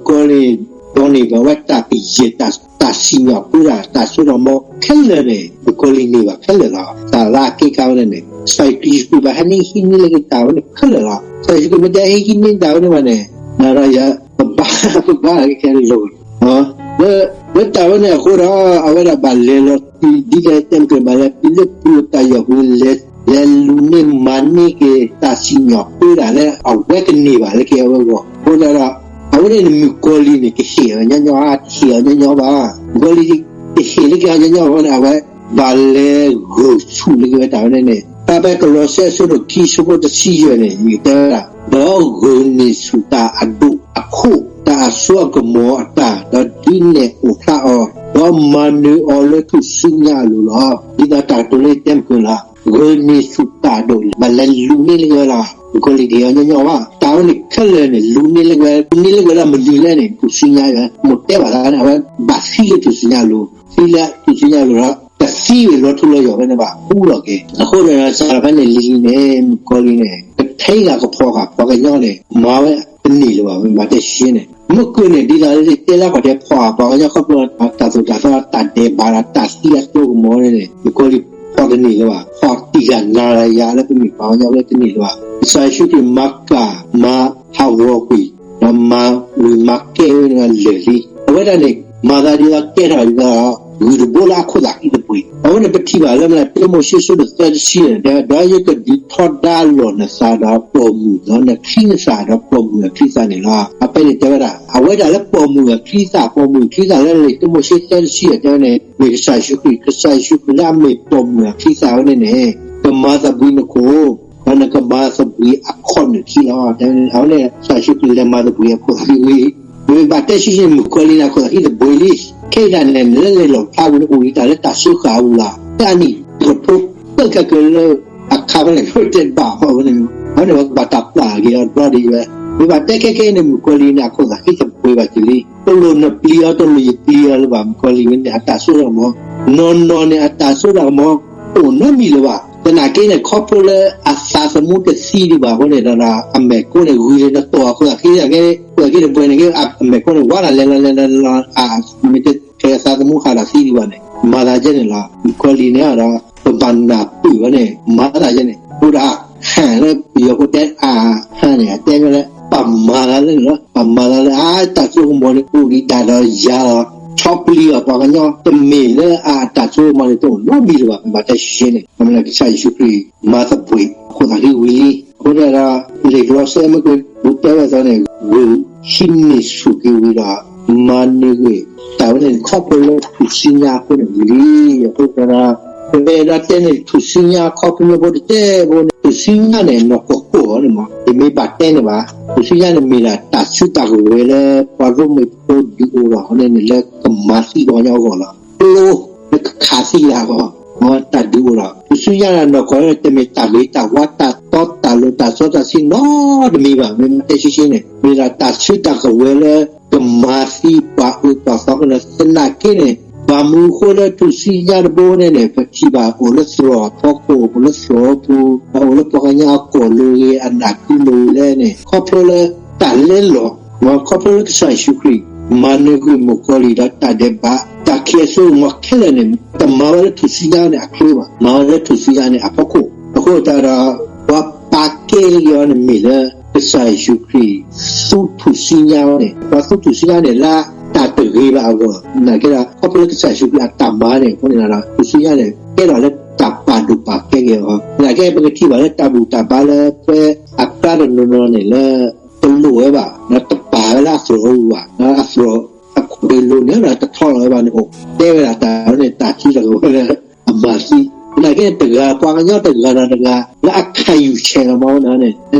ၤလံၢ် ဒိးန့ၢ်ဘၣ်ဝဲတၢ်ကယဲၢ်တၢ် တၢ်စံၣ်ညီၣ်ပၢတၢ် တၢ်စိတၢ်ကမီၤခဲလၢာ်န့ၣ် မုၣ်ကီၤလံၢ်န့ၢ်ဘၣ်ခဲလၢာ်လီၤ. တၢ်လၢအက့ခါဝဲန့ၣ်န့ၣ် ကစၢ်ယ့ၣ်ၡူးခရံာ်ဘၣ်ဟဲန့ၢ်ဟံးန့ၢ်လၢက့ၤတၢ်ဝဲန့ၣ်ခဲလၢာ်လီၤ. ကစၢ်ယ့ၣ်ၡူးခရံာ်မ့ၢ်တဟဲဟံးန့ၢ်တၢ်ဝဲန့ၣ်ဘၣ်န့ၣ် နဒီးယၤ ပဘါ ပဘါကဲခဲလၢာ် လၢတၢ်ဝဲန့ၣ်အဃိဒီး အဝဲဒၣ်ဘၣ်လဲၤလီၤတုၤဒ်လဲၣ်တဲမုၢ်ကၢၢ် ဘၣ်လဲၤတုၤလၢပျိၤတၢ်ယီၢ်ပူၤ လဲၤ လဲၤလူၤန့ၢ်မၤန့ၢ်က့ၤတၢ်စံၣ်ညီၣ်ပၢတၢ်လၢအဝဲကန့ၢ်ဘၣ်လၢက့ၤအဝဲအဂီၢ် အဃိသတးဒီး အဝဲန့ၣ်န့ၣ်မုၣ်ကီၤလံၢ်န့ၣ် ကဟ့ၣ်အီၤညီညီ တဟ့ၣ်အီၤညီညီဘၣ်. မုၣ်ကီၤလံၢ်တဟ့ၣ်လၢက့ၤအီၤညီညီဘၣ်န့ၣ် အဝဲဘၣ်လဲၤဂုာ်ဆူၣ်လၢက့ၤဝဲတၢ်ဝဲန့ၣ်န့ၣ် ဖဲကလီးစဲအဆၢဒိၣ်ခံအဆၢဖိတဆံယဲၢ်န့ၣ် မ့ၢ်တဲဝဲဒၣ် ဒီးဂုာ်န့ၢ်ဆူၣ်တၢ်အဒိၣ်အခိၣ် တၢ်အစိအကမီၤအတၢ် ဒီးဒုးနဲၣ်အိၣ်ဖျါအီၤ ဒီးမၤနၢၤအီၤလၢထူၣ်စုညါအလိၤလီၤ. ဒ်သိးတၢ်ကတိၤလၢတဲမုၢ်ကၢၢ်လီၤ ဂုာ်န့ၢ်ဆူၣ်တၢ်အဒိၣ်န့ၣ် ဘၣ်လဲၤလူၤန့ၢ်လၢက့ၤဝဲလီၤ. မုၣ်ကီၤလံၢ်တဟ့ၣ်အီၤညီညီဘၣ်. တၢ်ဝဲန့ၣ်ခဲလၢာ်န့ၣ် လူၤန့ၢ်လၢက့ၤဝဲ လူၤန့ၢ်လၢက့ၤဝဲလၢမနုၤလဲၣ်န့ၣ် ထူၣ်စုညါဝဲ မိၢ်တဲဘၣ်သးန့ၣ် အဝဲဘၣ်သံလၢထူၣ်စုညါအလိၤ သံလၢထူၣ်စုညါအလိၤဒီး တသံဝဲလီၤထူလီၤယိာ်ဝဲန့ၣ်ဘၣ် ဃူလီၤက့ၤ. အဃိန့ၣ်ဒီး စးထီၣ်ဖဲန့ၣ်လံၤလံၤန့ၣ် မုၣ်ကီၤလံၢ်န့ၣ် ကထဲဂၤကဖီၣ်ဃာ်ပှၤကညီန့ၣ် မၤဝဲတန့ၢ်လၢၤဘၣ် မ့ၢ်ဘၣ်တဲရှဲရှဲန့ၣ် မုၢ်ကၢၢ်န့ၣ် ဒ်သိးလၢတဲလၢကီၢ်တဲဖီၣ်ဃာ်ပှၤကညီခီဖျိ တၢ်သိၣ်တၢ်သီတၢ်ဒဲးဘးဒီးတၢ်သံအစိအကမီၤန့ၣ်န့ၣ် မုၣ်ကီၤလံၢ်ဖီၣ်တန့ၢ်လၢၤဘၣ် ဖီၣ်တံၢ်တၢ်နၤတၢ်ယၤလၢပမ့ၢ်ပှၤကညီလၢတန့ၢ်လၢၤဘၣ်. ကစၢ်ယ့ၣ်ၡူးခရံာ်မၤကၢ်မၤဟးဂီၤကွံာ် ဒီးမၤဝံၤမၤကဲဝဲန့ၣ်လၢာ်လံ. အဝဲဒၣ်န့ၣ် မၤသးဒ်သိးကဲထီၣ်ဒ်သိး ဂုၢ်တဘိလၢအခိၣ်သးဃံတဘှ့ၣ်. အဝဲန့ၣ်ပထံၣ်ဘၣ်လၢမနုၤ တၢမိၤၡ့အဆၢဒိၣ်သၢတဆံန့ၣ် တဲ ဒီးယကဒုးထီဒါလီၤနသးဒီးပိာ်မုၣ် ဒီးနချံနသၣ်ဒီးပိာ်မုၣ်အချံသၣ်န့ၣ်လီၤ. အဖဲန့ၣ်တဲဝဲဒၣ် အဝဲဒၣ်လၢပိာ်မုၣ်အချံသၣ် ပိာ်မုၣ်အချံသၣ်လၢလံာ်တၢမိၤၡ့သၢတဆံတဲဝဲန့ၣ် မ့ၢ်ကစၢ်ယ့ၣ်ၡူးခရံာ် ကစၢ်ယ့ၣ်ၡူးခရံာ်လၢအမ့ၢ်ပိာ်မုၣ်အချံသၣ်ဝဲန့ၣ်န့ၣ် ကမၤသဘှံးနခိၣ် ဒီးနကမၤသဘှံးအခီၣ်နူာ်ခံလီၤ. တဲဝဲန့ၣ် အဝဲန့ၣ် ကစၢ်ယ့ၣ်ၡူးခရံာ်လဲၤမၤသဘှံးအခိၣ်သးဝံၤ မ့ၢ်ဘၣ်တဲရှဲရှဲန့ၣ် မုၣ်ကီၤလံၢ်န့ၣ် အခိၣ်သးဃံတဘှ့ၣ်လံ. ခဲအံၤတၢ်န့ၣ် လၢလဲၤလီၤဖျါဝံၤန့ၣ် အိၣ်ဒံးတၢ်လၢတၢ်စၢဃာ်အပူၤလီၤ. တၢ်နံၣ်တကထိ သၢကကလၢ အခါဖဲန့ၣ် တဲဘၣ်အီၤဝဲန့ၣ် အဝဲန့ၣ်ဝဲကဘၣ်တၢ်ပျၢ်က့ၤအီၤတဘျီဒ်ဝဲ မ့ၢ်ဘၣ်တဲခဲခဲန့ၣ် မုၣ်ကီၤလံၢ်န့ၣ် အခိၣ်သးဃံတဘှ့ၣ်ဘၣ်က့ၤလံ. တလိၣ်နပျံၤအီၤ တလိၣ်ယပျံၤအီၤလၢၤဘၣ် မုၣ်ကီၤလံၢ်ဝဲန့ၣ် အတၢ်စိတၢ်ကမီၤ နီၢ်နီၢ်န့ၣ် အတၢ်စိတၢ်ကမီၤ အိၣ်နီတမံၤလၢၤဘၣ်. သနာ်က့န့ၣ် ခီဖျိလၢအသးသမူတသံဒံးဘၣ်အဃိန့ၣ်ဒီး အမဲာ်ခိၣ်န့ၣ် ဂုၤန့ၣ်နတီၢ်အခိၣ်သးဃံ အခိၣ်သးဃံတဘှ့ၣ်န့ၣ် အမဲာ်ခိၣ်န့ၣ် ဝါဒၣ်လဲၤလီၤလဲၤလီၤ မ့ၢ်တဖဲအသးသမူဟးထီၣ်သံဒံးဘၣ်န့ၣ် မၤသးဒ်န့ၣ်လီၤ. မုၣ်ကီၤလံၢ်န့ၣ်ဒီး ပဘၣ်နၢ်ပၢၢ်ဝဲန့ၣ် မၤသးဒ်န့ၣ် အိၣ်ဒီး ဟၣ်လၢပယီၤဖိတဲ အဟၣ်န့ၣ် အတဲဝဲလၢ ပမၤသးလၢန့ၣ်လီၤ. ပမၤသးလၢ အတၢ်စိကမီၤန့ၣ် အိၣ်ဒံးဒၣ်ဒီးယၤလီၤ. ဆီပျံၤအီၤပှၤကညီ တမ့ၢ်လၢအတၢ်စိကမီၤန့ၣ် တအိၣ်နီတမံၤလၢၤဘၣ် မ့ၢ်ဘၣ်တဲရှဲရှဲန့ၣ် အမ့ၢ်ကစၢ်ယ့ၣ်ၡူးခရံာ် မၤသဘှံးအခိၣ်သးဃံဝံၤလံ. အဃိန့ၣ်ဒီး လံာ်ကလီးစဲမ့ၢ်ကဘူတဲဝဲအသိးန့ၣ် ဂုာ်ဟံးန့ၢ်ဆူၣ်က့ၤဝံၤဒီး မၤနၢၤကွံာ် တၢ်ဝဲန့ၣ် ခီဖျိလၢထူၣ်စုညါအဃိန့ၣ်ဝံၤလံ. အဃိသတးဒီး ပမ့ၢ်အဲၣ်ဒိးတဲန့ၣ် ထူၣ်စုညါခီဖျိဖိတတဲဖိန့ၣ် ထူၣ်စုညါန့ၣ် နီၢ်ကီၢ်ကိၢ်အီၤန့ၣ်မး ယမ့ၢ်ဘၣ်တဲန့ၣ်ဘၣ် ထူၣ်စုညါန့ၣ်မ့ၢ်ဒၣ်တၢ်စုတၢ်ကဝဲၤလၢ ပှၤရိမ့ၤဖိဒုးအိၣ်ထီၣ်အီၤန့ၣ်န့ၣ် လၢကမၤသံပှၤကညီအဂီၢ်လီၤ. ကျိ လၢကခးသံလၢအဂီၢ် တၢ်ဒုးအိၣ်ဒီး ထူၣ်စုညါန့ၣ် နီၢ်ကီၢ်န့ၣ် တမ့ၢ်တၢ်ဂ့ၤတၢ်ဝါ တၢ်တီတၢ်လိၤ တၢ်စီတၢ်ဆှံနီတမံၤဘၣ်. မ့ၢ်တဲရှဲရှဲန့ၣ် မ့ၢ်ဒၣ်တၢ်စုတၢ်ကဝဲၤလၢ ကမၤသံပှၤအၢပှၤသီကလၢ သနာ်က့န့ၣ် ဘၣ်မနုၤအဃိလၢထူၣ်စုညါတဘိန့ၣ်န့ၣ် ပထံၣ်ဘၣ်အိၣ်လၢသရိာ်အဖီခိၣ် အိၣ်လၢသရိာ်ပူၤ အိၣ်လၢပှၤကညီအကီၢ်လိၤဂ့ၤ အနၢ်ကုလိၤလဲၣ်န့ၣ် ခီဖျိလၢတၢ်လဲလီၤ ခီဖျိလၢကစၢ်ယ့ၣ်ၡူးခရံာ် မၤနၢၤကွံာ်မုၣ်ကီၤလံၢ်ဒီးတၢ်ဒဲးဘး တၢ်ခံးအစိကမီၤခဲလၢာ်န့ၣ် တမၤဝဲလၢထူၣ်စုညါန့ၣ်အချၢဘၣ်. မၤဝဲလၢထူၣ်စုညါန့ၣ်အဖီခိၣ် အဃိသတးဒီး ပှၤပာ်ကဲလၢက့ၤအီၤန့ၣ်မ့ၢ်လၢ ကစၢ်ယ့ၣ်ၡူးခရံာ် သူထူၣ်စုညါဝဲန့ၣ် ပှၤသူထူၣ်စုညါန့ၣ်လၢ တၢ်တဂ့ၤဘၣ်အဂီၢ် နာ်က့ဒီး ခီဖျိလၢကစၢ်ယ့ၣ်ၡူးခရံာ်အတၢ်မၤန့ၣ် အဃိန့ၣ်ဒီး ထူၣ်စုညါန့ၣ် ကဲထီၣ်လၢတၢ်ပာ်ဒိၣ်ပာ်ကဲက့ၤအီၤ နာ်က့ပကထံၣ်ဘၣ်လၢတၢ်ဘူၣ်တၢ်ဘါလၢ ဖဲအကျါတနီၤနီၤန့ၣ်လၢ တလိၣ်ဝဲဘၣ် ဒီးတပာ်ဝဲလၢအသရိာ်အပူၤဘၣ် ဒီးအသရိာ် အခိၣ်ဒုးလိၤန့ၣ်ဒီးတထီလီၤဝဲဘၣ်န့ၣ်အိၣ် တဲဝဲဒၣ်တၢ်ဝဲန့ၣ် တၢ်ထံတၢ်ကဝဲလၢ အမၤသံ နာ်က့တဂၤ ပှၤကညီတဂၤဒီးတဂၤ လၢအခးယူၤဆဲးလီၤမးဝဲန့ၣ်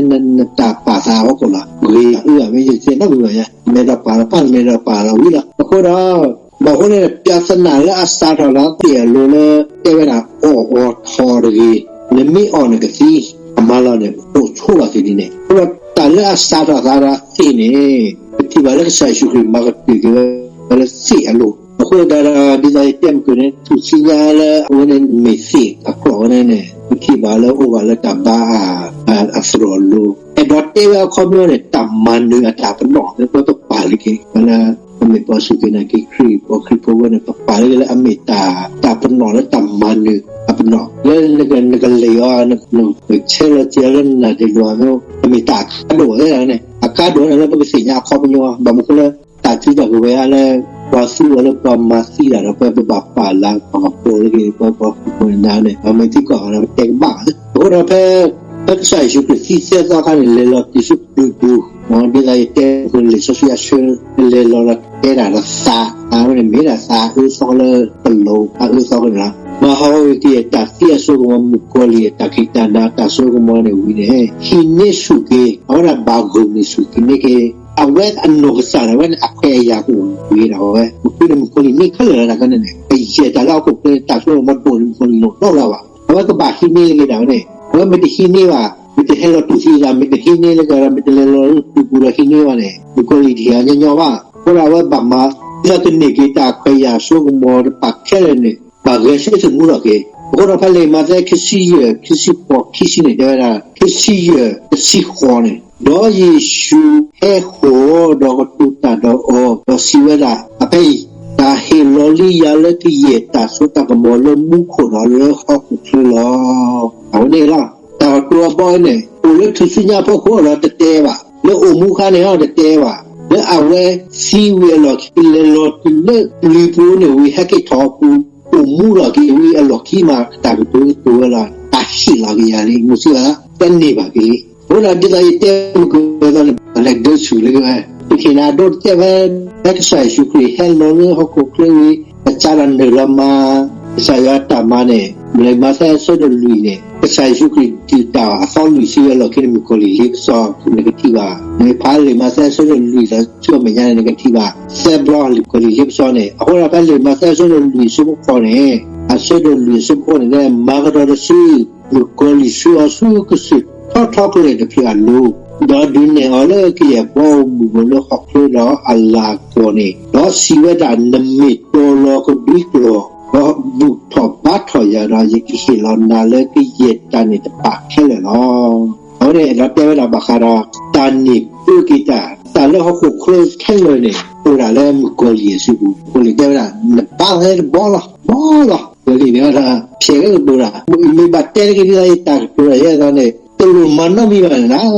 နတၢ်ပာ်သးအဖီခိၣ်လီၤ ဂ့ၤအုၣ်အမ့ၢ်ယသ့ၣ်နီၣ်ဂ့ၤဘၣ်ယါ မဲာ်ဒီးပာ်လီၤပာ် မဲာ်ဒီးပာ်လီၤဝံၤလီၤ အဃိဒီး ဘၣ်အဃိန့ၣ် ပြဿနာလၢအစးထီၣ်လၢသ့ၣ်အလိၤလၢ တဲဝဲဒၣ်အီၣ်အီၤထီၣ်တဂ့ၤ နမ့ၢ်အီၣ်နကသံ အမါလီၤန့ၣ် အိၣ်ဆိးဘၣ်သ့ၣ်ဒ်န့ၣ် အဃိဒီးတၢ်လၢအစးထီၣ်သးဒီးသ့ၣ်န့ၣ် ပထံၣ်ဘၣ်လၢကစၢ်ယ့ၣ်ၡူးခရံာ်မၤကတၢၢ်က့ၤဝဲလၢသ့ၣ်အလိၤ အဃိသတးဒီး ဒ်သိးယတဲမုၢ်ကၢၢ်န့ၣ် ထူၣ်စုညါလၢအဝဲန့ၣ်မ့ၢ်သ့ၣ်အကျိာ်ဝဲန့ၣ်န့ၣ် ပထံၣ်ဘၣ်လၢအိၣ်ဘၣ်လၢတၢ်ဘါအသရိာ်လိၤ အဲၣ်ဒိးတဲဝဲအခီပညီန့ၣ် တၢ်မၤနၢၤအတၢ်ပနီၣ် လၢပပာ်လၢက့ၤ လၢ ပမ့ၢ်ပှၤစူၢ်က့ၤနာ်က့ၤခရံာ် ပှၤခရံာ်ဖိဝဲန့ၣ် ပပာ်လၢကလၢအမ့ၢ်တၢ် တၢ်ပနီၣ်လၢတၢ်မၤနၢၤအပနီၣ် လၢနကလဲၤအီၤ နကဆဲးလီၤစံးလၢနနၢ်ဒ့လွၤ ပမ့ၢ်တၢ်အကါဒိၣ်ဝဲန့ၣ် အကါဒိၣ်န့ၣ်လၢပကသ့ၣ်ညါအခီပညီ ဘၣ်မနုၤဃိလၢ တၢ်စုတၢ်ကဝဲၤအါလၢ ပှၤသူအီၤလၢပှၤမၤသံတၢ်ဒီး ပပဘၣ်ပာ်လၤ ပှၤကပီၤလၢက့ၤပှၤပှၤကပီၤန့ၣ်န့ၣ် အမ့ၢ်သံကွၢ်အီၤဒီး ပတဲကဘၣ်လီၤ. အဃိဒီးဖဲ ဖဲကစၢ်ယ့ၣ်ၡူးခရံာ်သံသၢသီအခါန့ၣ် လဲၤလီၤတုၤဆူပျုၤပူၤ ဒ်သိးယတဲလံာ်စီဆှံအဆၢ လဲၤလီၤလီၤတဲဒၣ်ဒီးသး သးဝဲန့ၣ်မ့ၢ်ဒၣ်သးအၢသီလၢတလိၤ အအၢသီကန့ၣ်လီၤ. ဘၣ်ဟးဂီၤက့ၤတၢ်သံအစိကမီၤ မုၣ်ကီၤလံၢ်အတၢ်ခံးတၢ်နၤတၢ်စိကမီၤန့ၣ်ဝံၤန့ၣ် ဟံးန့ၢ်ဆူၣ်က့ၤ အဝဲဒၣ်ဘၣ်ဂုာ်န့ၢ်ဆူၣ်က့ၤန့ၢ်က့ၤ အဝဲအနီၢ်ကစၢ်ဒၣ်ဝဲန့ၣ် အခွဲးအယာ်ကအိၣ်ဝဲဒၣ်ဝဲ မ့ၢ်ဃုန့ၣ် မုၣ်ကီၤလံၢ်န့ၢ်ခဲလၢာ်လီၤတၢ်ခါန့ၣ်န့ၣ် ကယဲၢ်တၢ်လၢဟီၣ်ခိၣ်ချၢန့ၣ် တၢ်စိကမီၤဒိၣ်န့ၢ်မုၣ်ကီၤလံၢ်နီၢ်နီၢ်လၢၤဘၣ်. အဝဲကဘၣ်ဟံးန့ၢ်လၢက့ၤဒၣ်ဝဲန့ၣ် အဝဲမ့ၢ်တဟံးန့ၢ်ဘၣ် မ့ၢ်တဟဲလီၤတူၢ်သံအသး မ့ၢ်တဟံးန့ၢ်လၢကဒီး မ့ၢ်တလဲၤလီၤလၢပျုၤပူၤဒီးဟံးန့ၢ်ဘၣ်န့ၣ် မုၣ်ကီၤလံၢ်တဟ့ၣ်အီၤညီညီဘၣ်. အဃိဒီးအဝဲဘၣ်မၤ ဒ်သိးကန့ၢ်က့ၤတၢ်ခွဲးယာ်စိကမီၤတဖၣ်ခဲလၢာ်န့ၣ် ဘၣ်ဂဲၤဆၢထၢၣ်မူထီၣ်က့ၤ. အဃိဒီးဖဲလံာ်မးသဲ ခံဆံယဲၢ် ခံဆံဃိး ခံဆံန့ၣ် တဲဝဲဒၣ် ခံဆံယဲၢ် တဆံဃိးန့ၣ် ဒီးယ့ၣ်ၡူးဟဲဃီၤဒီးကတိၤတၢ်ဒီးအီၤ ဒီးစံးဝဲဒၣ် အဖဲအံၤ တၢ်ဟ့ၣ်လီၤလံယၤလၢကယဲၢ်တၢ်စိတၢ်ကမီၤလၢမူခိၣ်ဒီးလၢဟီၣ်ခိၣ်ချၢလီၤ. အဝဲန့ၣ်လီၤ. တၢ်ကတိၤအဘီန့ၣ် အိၣ်လၢထူၣ်စုညါအဖီခိၣ်ဒီးတတဲဘၣ်, လၢအိၣ်မူအခါန့ၣ်ဟီတတဲဘၣ်, လၢအဝဲသံဝံၤအလီၢ်ခံ လဲၤလီၤတုၤလၢပျုၤပူၤန့ၣ်ဝံၤ ဟဲက့ၤထီၣ်အပူၤ အိၣ်မူလီၤက့ၤဝံၤအလီၢ်ခံမး တၢ်ကတိၤကတိၤဝဲလီၤ. တၢ်ဟ့ၣ်လီၤက့ၤယၤလံ မုၢ်စံးဘၣ် တန့ၢ်ဘၣ်က့ၤလံ. အဃိဒီးဒ်သိးယတဲမုၢ်ကဝဲၤသီန့ၣ် လဲၤဒၢဆူၣ်လၢကဝဲ တခ့နၤအဒိတတဲဝဲ ဖဲကစၢ်ယ့ၣ်ၡူးခရံာ်ဟဲလီၤလၢဟီၣ်ခိၣ်ချၢဝံၤ ကစးထီၣ်နုာ်လီၤမၤ ကစၢ်ယွၤအတၢ်မၤန့ၣ် လံာ်မးသဲအဆၢဒိၣ်လွံၢ်န့ၣ် ကစၢ်ယ့ၣ်ၡူးခရံာ်ဒုၣ်တၢ်အသီလွံၢ်ဆံဝဲလီၢ်ခံန့ၣ် မုၣ်ကီၤလံၢ်လ့ပစီ နကထံၣ်ဘၣ်. နဖးလံာ်မးသဲအဆၢဒိၣ်လွံၢ်ဒီးဆူအမဲာ်ညါန့ၣ် နကထံၣ်ဘၣ် သၢဘျီလံာ်မုၣ်ကီၤလံၢ်လ့ပစီန့ၣ်. အဃိဒီးဖဲလံာ်မးသဲအဆၢဒိၣ်လွံၢ်ဆူဖိဃီန့ၣ် အဆၢဒိၣ်လွံၢ်ဆူဖိဃီန့ၣ် မၤကဒီးတစု မုၣ်ကီၤလံၢ်ဆှၢအီၤဆူကစၢၢ်ထီထီကလဲာ်တဖျၢၣ်အလိၤ, ဒီးဒုးနဲၣ်အီၤလၢကယဲၢ်ဘီမုၢ်ဘိလၢဟီၣ်ချၢဒီးအလၤကပီၤန့ၣ်, ဒီးစံးဝဲဒၣ် နမ့ၢ်တီၤလီၤကဒွံကျီၢ်, ဒီးဘူၣ်ထီၣ်ဘါထီၣ်ယၤဒီး ယကဟ့ၣ်လီၤနၤလၢကယဲၢ်တၢ်န့ၣ်တဖၣ်ခဲလၢာ်လီၤ. အဝဲန့ၣ်ဒီးတဲဝဲဒၣ်ဘၣ်ဃးဒီး တၢ်န့ၢ်ပၢက့ၤတၢ်, တၢ်လၢဟီၣ်ခိၣ်ချၢခဲလၢာ်န့ၣ် အိၣ်ဒၣ်လၢမုၣ်ကီၤလံၢ်အစုပူၤ, မုၣ်ကီၤလံၢ်တဲဝဲဒၣ် နဘါဝဲတဘီလီၤ, ဘီလီၤ. မုၣ်ကီၤလံၢ်န့ၣ်ဝဲဒၣ် ဖျဲးဝဲကတိၤတၢ်, မ့ၢ်ဘၣ်တဲတက့ၢ်ဒ်သိးယတၢ်ကတိၤတၢ်ယဲအသိးန့ၣ် တလိၣ်မၤနီတမံၤဘၣ်န့ၣ်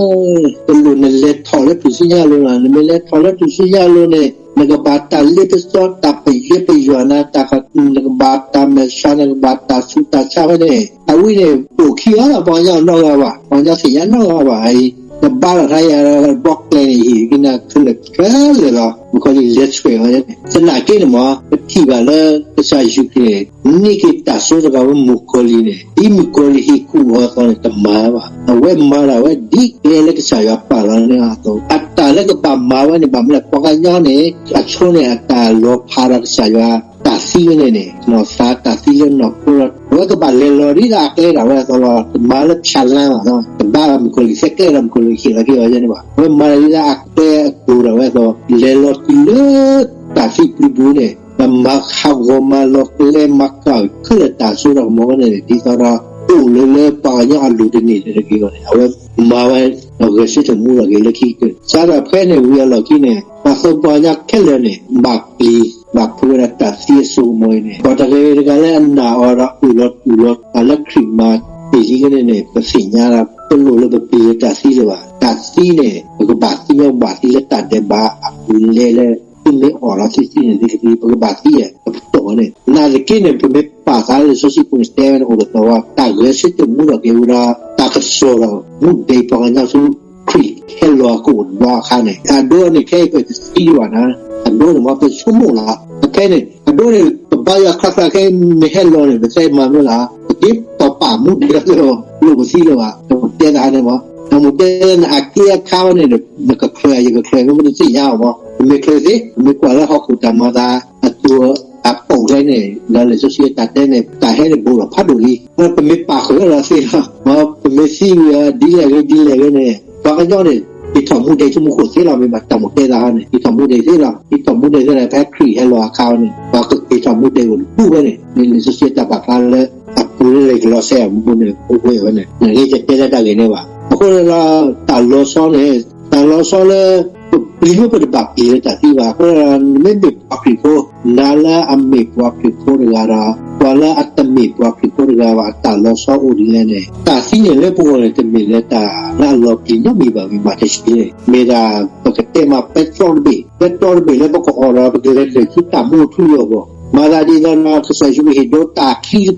လီၤ. တလိၣ်နလဲၤထီၣ်လၢထူၣ်စုညါအလိၤလီၤ. နမ့ၢ်လဲၤထီၣ်လၢထူၣ်စုညါအလိၤန့ၣ် နကဘၣ်တၢ်လ့ပစီ တၢ်ပယီၤပယီၤနၤ, တၢ် နကဘၣ်တၢ်မဲာ်ဆှး, နကဘၣ်တၢ်ဆူးတၢ်ဆါဖဲန့ၣ်, အဝဲန့ၣ် ပိာ်ခံဂၤလီၤ, ပှၤကညီနီတဂၤဘၣ်, ပှၤကညီသ့ၣ်ညါနီတဂၤဘၣ်. နဘါထီၣ်တၢ်ယၤဒီး ဘီကျဲန့ၣ် ဟ့ၣ်က့ၤနၤခဲလၢာ်ခဲလၢာ်လီၤ. မုၣ်ကီၤလံၢ်လဲၤဆှဲးဝဲန့ၣ် သနာ်က့န့ၣ်မ့ၢ် ပထံၣ်ဘၣ်လၢ ကစၢ်ယ့ၣ်ၡူးခရံာ်န့ၣ် န့ၢ်က့ၤတၢ်စိတၢ်ကမီၤလၢမုၣ်ကီၤလံၢ်န့ၣ် ဒ်မုၣ်ကီၤလံၢ်ဟ့ၣ်ကူၣ်အီၤအသိးန့ၣ် တမၤဘၣ်. အဝဲမၤဒၣ်ဝဲဒ်ကျဲလၢကစၢ်ယွၤပာ်လီၤန့ၢ်အသိး, အတၢ်လၢကဘၣ်မၤဝဲန့ၣ် ဘၣ်မနုၤလဲၣ် ပှၤကညီန့ၣ် အဆိန့ၣ် အတၢ်လီၤဖးဒီးကစၢ်ယွၤ တၢ်သံဝဲန့ၣ်န့ၣ် နီၢ်သးတၢ်သံလၢနီၢ်ခိဒီး အဝဲကဘၣ်လဲၤလီၤဒ်သိးအကျဲဒၣ်ဝဲအသိးလီၤ. တမၤလၢဖၠးလါဘၣ်, တဘါဘၣ်မုၣ်ကီၤလံၢ်သဲကျဲဒီး မုၣ်ကီၤလံၢ်ဟ့ၣ်လီၤက့ၤအီၤယဲန့ၣ်ဘၣ်. အဝဲမၤဒၣ်ဒ်သိးအကျဲအကျိၤဒၣ်ဝဲအသိး လဲၤလီၤတုၤလၢ တၢ်သံပျုၤပူၤန့ၣ် ဒီးမၤဟးဂီၤမၤလီၤကျဲမၤကၢ်ခဲလၢာ်တၢ်စိတၢ်ကမီၤဝဲန့ၣ်န့ၣ် ဒ်သိးဒီး အိၣ်လၢလၢပှၤကညီအလိၤတန့ၢ်တဂ့ၤအဂီၢ်န့ၣ် အဝဲမၤဝဲ ဒီးဂဲၤဆၢထၢၣ်မူထီၣ်က့ၤလၢခံကတၢၢ်. စးထီၣ်ဖဲန့ၣ်ဝံၤအလီၢ်ခံန့ၣ် ပှၤသိပှၤကညီခဲလၢာ်န့ၣ် ဘၣ်ပျံၤ ဘၣ်ဖုးဝဲဒၣ်တၢ်သံအစိကမီၤအံၤန့ၣ် ပှၤတဂၤတဂၤလၢအနာ်အီၤဒီးအုၣ်လီၤတူၢ်လီၤ တၢ်လၢခရံာ်မၤတ့ၢ်လံကန့ၣ်န့ၣ် ပသ့ၣ်ညါဒီး တလိၣ်လၢပပျံၤလၢတၢ်သံလၢၤဘၣ်. တၢ်သံန့ၣ် ပကဘၣ်သံညီဘၣ်သံလၢတၢ်ဒဲးဘးအပူၤလဲၣ်လၢ သုမ့ၢ်အီၣ်လီၤသံသံန့ၣ်သ့ၣ်တဖၣ် ပကဘၣ်သံယဲၢ် ပပတီၢ်ဝဲန့ၣ် နာ်သက့န့ၣ် ပမ့ၢ်ပာ်သးလၢလံာ်စီဆှံပူၤန့ၣ် တဲဝဲန့ၣ် အိၣ်တသီဝဲ တၢ်ဂဲၤဆၢထၢၣ်မူထီၣ်က့ၤဝဲဒီး တၢ်ကစီၣ်ဒီးမူဒံးပှၤကညီဆူ ခရံာ်ဟဲလီၤကအိၣ်တဘျီအခါန့ၣ် အဒိန့ၣ် ခဲအံၤပတသံဒံးဘၣ်နၤ, အဒိန့ၣ်မ့ၢ်ပဆိကမိၣ်လီၤ. အခဲန့ၣ် အဒိန့ၣ် ပဘါယွၤခါခါခဲအံၤမ့ၢ်ဟဲလီၤန့ၣ် ပသဲမၤမ့ၢ်လီၤ, ပက့ၤပပာ်မူဒံးလီၤ လိၣ်ပသံလၢၤဘၣ်, တၢ်မ့ၢ်တဲသးန့ၣ်မ့ၢ်, တၢ်မ့ၢ်တဲနၤအက့အခါဝဲန့ၣ် နကချၢးယကချၢး မ့ၢ်ပတသ့ၣ်ညါအီၤမ့ၢ် ပမ့ၢ်ချၢးသ့ ပမ့ၢ်ကွၢ်လၢဟီၣ်ခိၣ်တၢ်မၤသး အသူ အပိာ်ခဲန့ၣ် ဒီးလံာ်စီဆှံအတၢ်တဲန့ၣ် တၢ်ဟဲန့ၣ်ဘူးလီၤဖးဒိၣ်လံ. ပမ့ၢ်ပာ်ဃုာ်လီၤသ့လီၤ, ပမ့ၢ်သံဝံၤအီၤ ဒ်လဲၣ်ဂ့ၤဒ်လဲၣ်ဂ့ၤန့ၣ် ပှၤကညီန့ၣ် က့ၤထီၣ်မူဒံးဆူမူခိၣ်သ့လီၤ. မ့ၢ်ဘၣ်တၢ်မ့ၢ်တဲသးဟီန့ၣ် က့ၤထီၣ်မူဒံးသ့လီၤ. က့ၤထီၣ်မူဒံးသ့န့ၣ် ဖဲခရံာ်ဟဲလီၤအခါန့ၣ် ပှၤကက့ၤထီၣ်မူဒံးအိၣ်တပူၤဝဲန့ၣ် လံာ်စီဆှံအတၢ်ပာ်ဖျါလၢ အပူၤလၢလံာ်ကလီးစဲအပူၤန့ၣ် အိၣ်ဝဲဝဲန့ၣ် နဂ့ၤကတဲလၢတၢ်ဂ့ၢ်န့ၣ်ဘၣ်. အဃိန့ၣ်ဒီး တၢ်လီၤဆီန့ၣ် တၢ်လီၤဆီလၢ ပပျံၤမ့ၢ်ပတဘၣ်ပျံၤလၢတၢ်သံဘၣ်. အဃိဒီး နမ့ၢ်မ့ၢ်ပှၤခရံာ်ဖိ, နၤလၢအမ့ၢ်ပှၤခရံာ်ဖိတဂၤဒီး ပှၤလၢအတမ့ၢ်ပှၤခရံာ်ဖိတဂၤဘၣ် အတၢ်လီၤဆီအိၣ်ဒ်လဲၣ်န့ၣ်, တၢ်သံန့ၣ်လၢပဂီၢ်န့ၣ် တမ့ၢ်လၢတၢ်လၢအလီၤပျံၤနီတမံၤဘၣ်. မ့ၢ်မၤတဆံန့ၣ် မ့ၢ်ဒၣ်ပကတဲမး ပဲတြီတဘ့ၣ်, ပဲတြီတဘ့ၣ်လၢပကအီၣ်ဒီး ပကလဲၤနုာ်ဆူတၢ်မူထူယိာ်အဂီၢ်, မၤသးဒ်သိးဒီး ကစၢ်ယ့ၣ်ၡူးခရံာ်ဟ့ၣ်ဒိတၢ်ချံတဖျၢၣ်န့ၣ် တ့ၢ်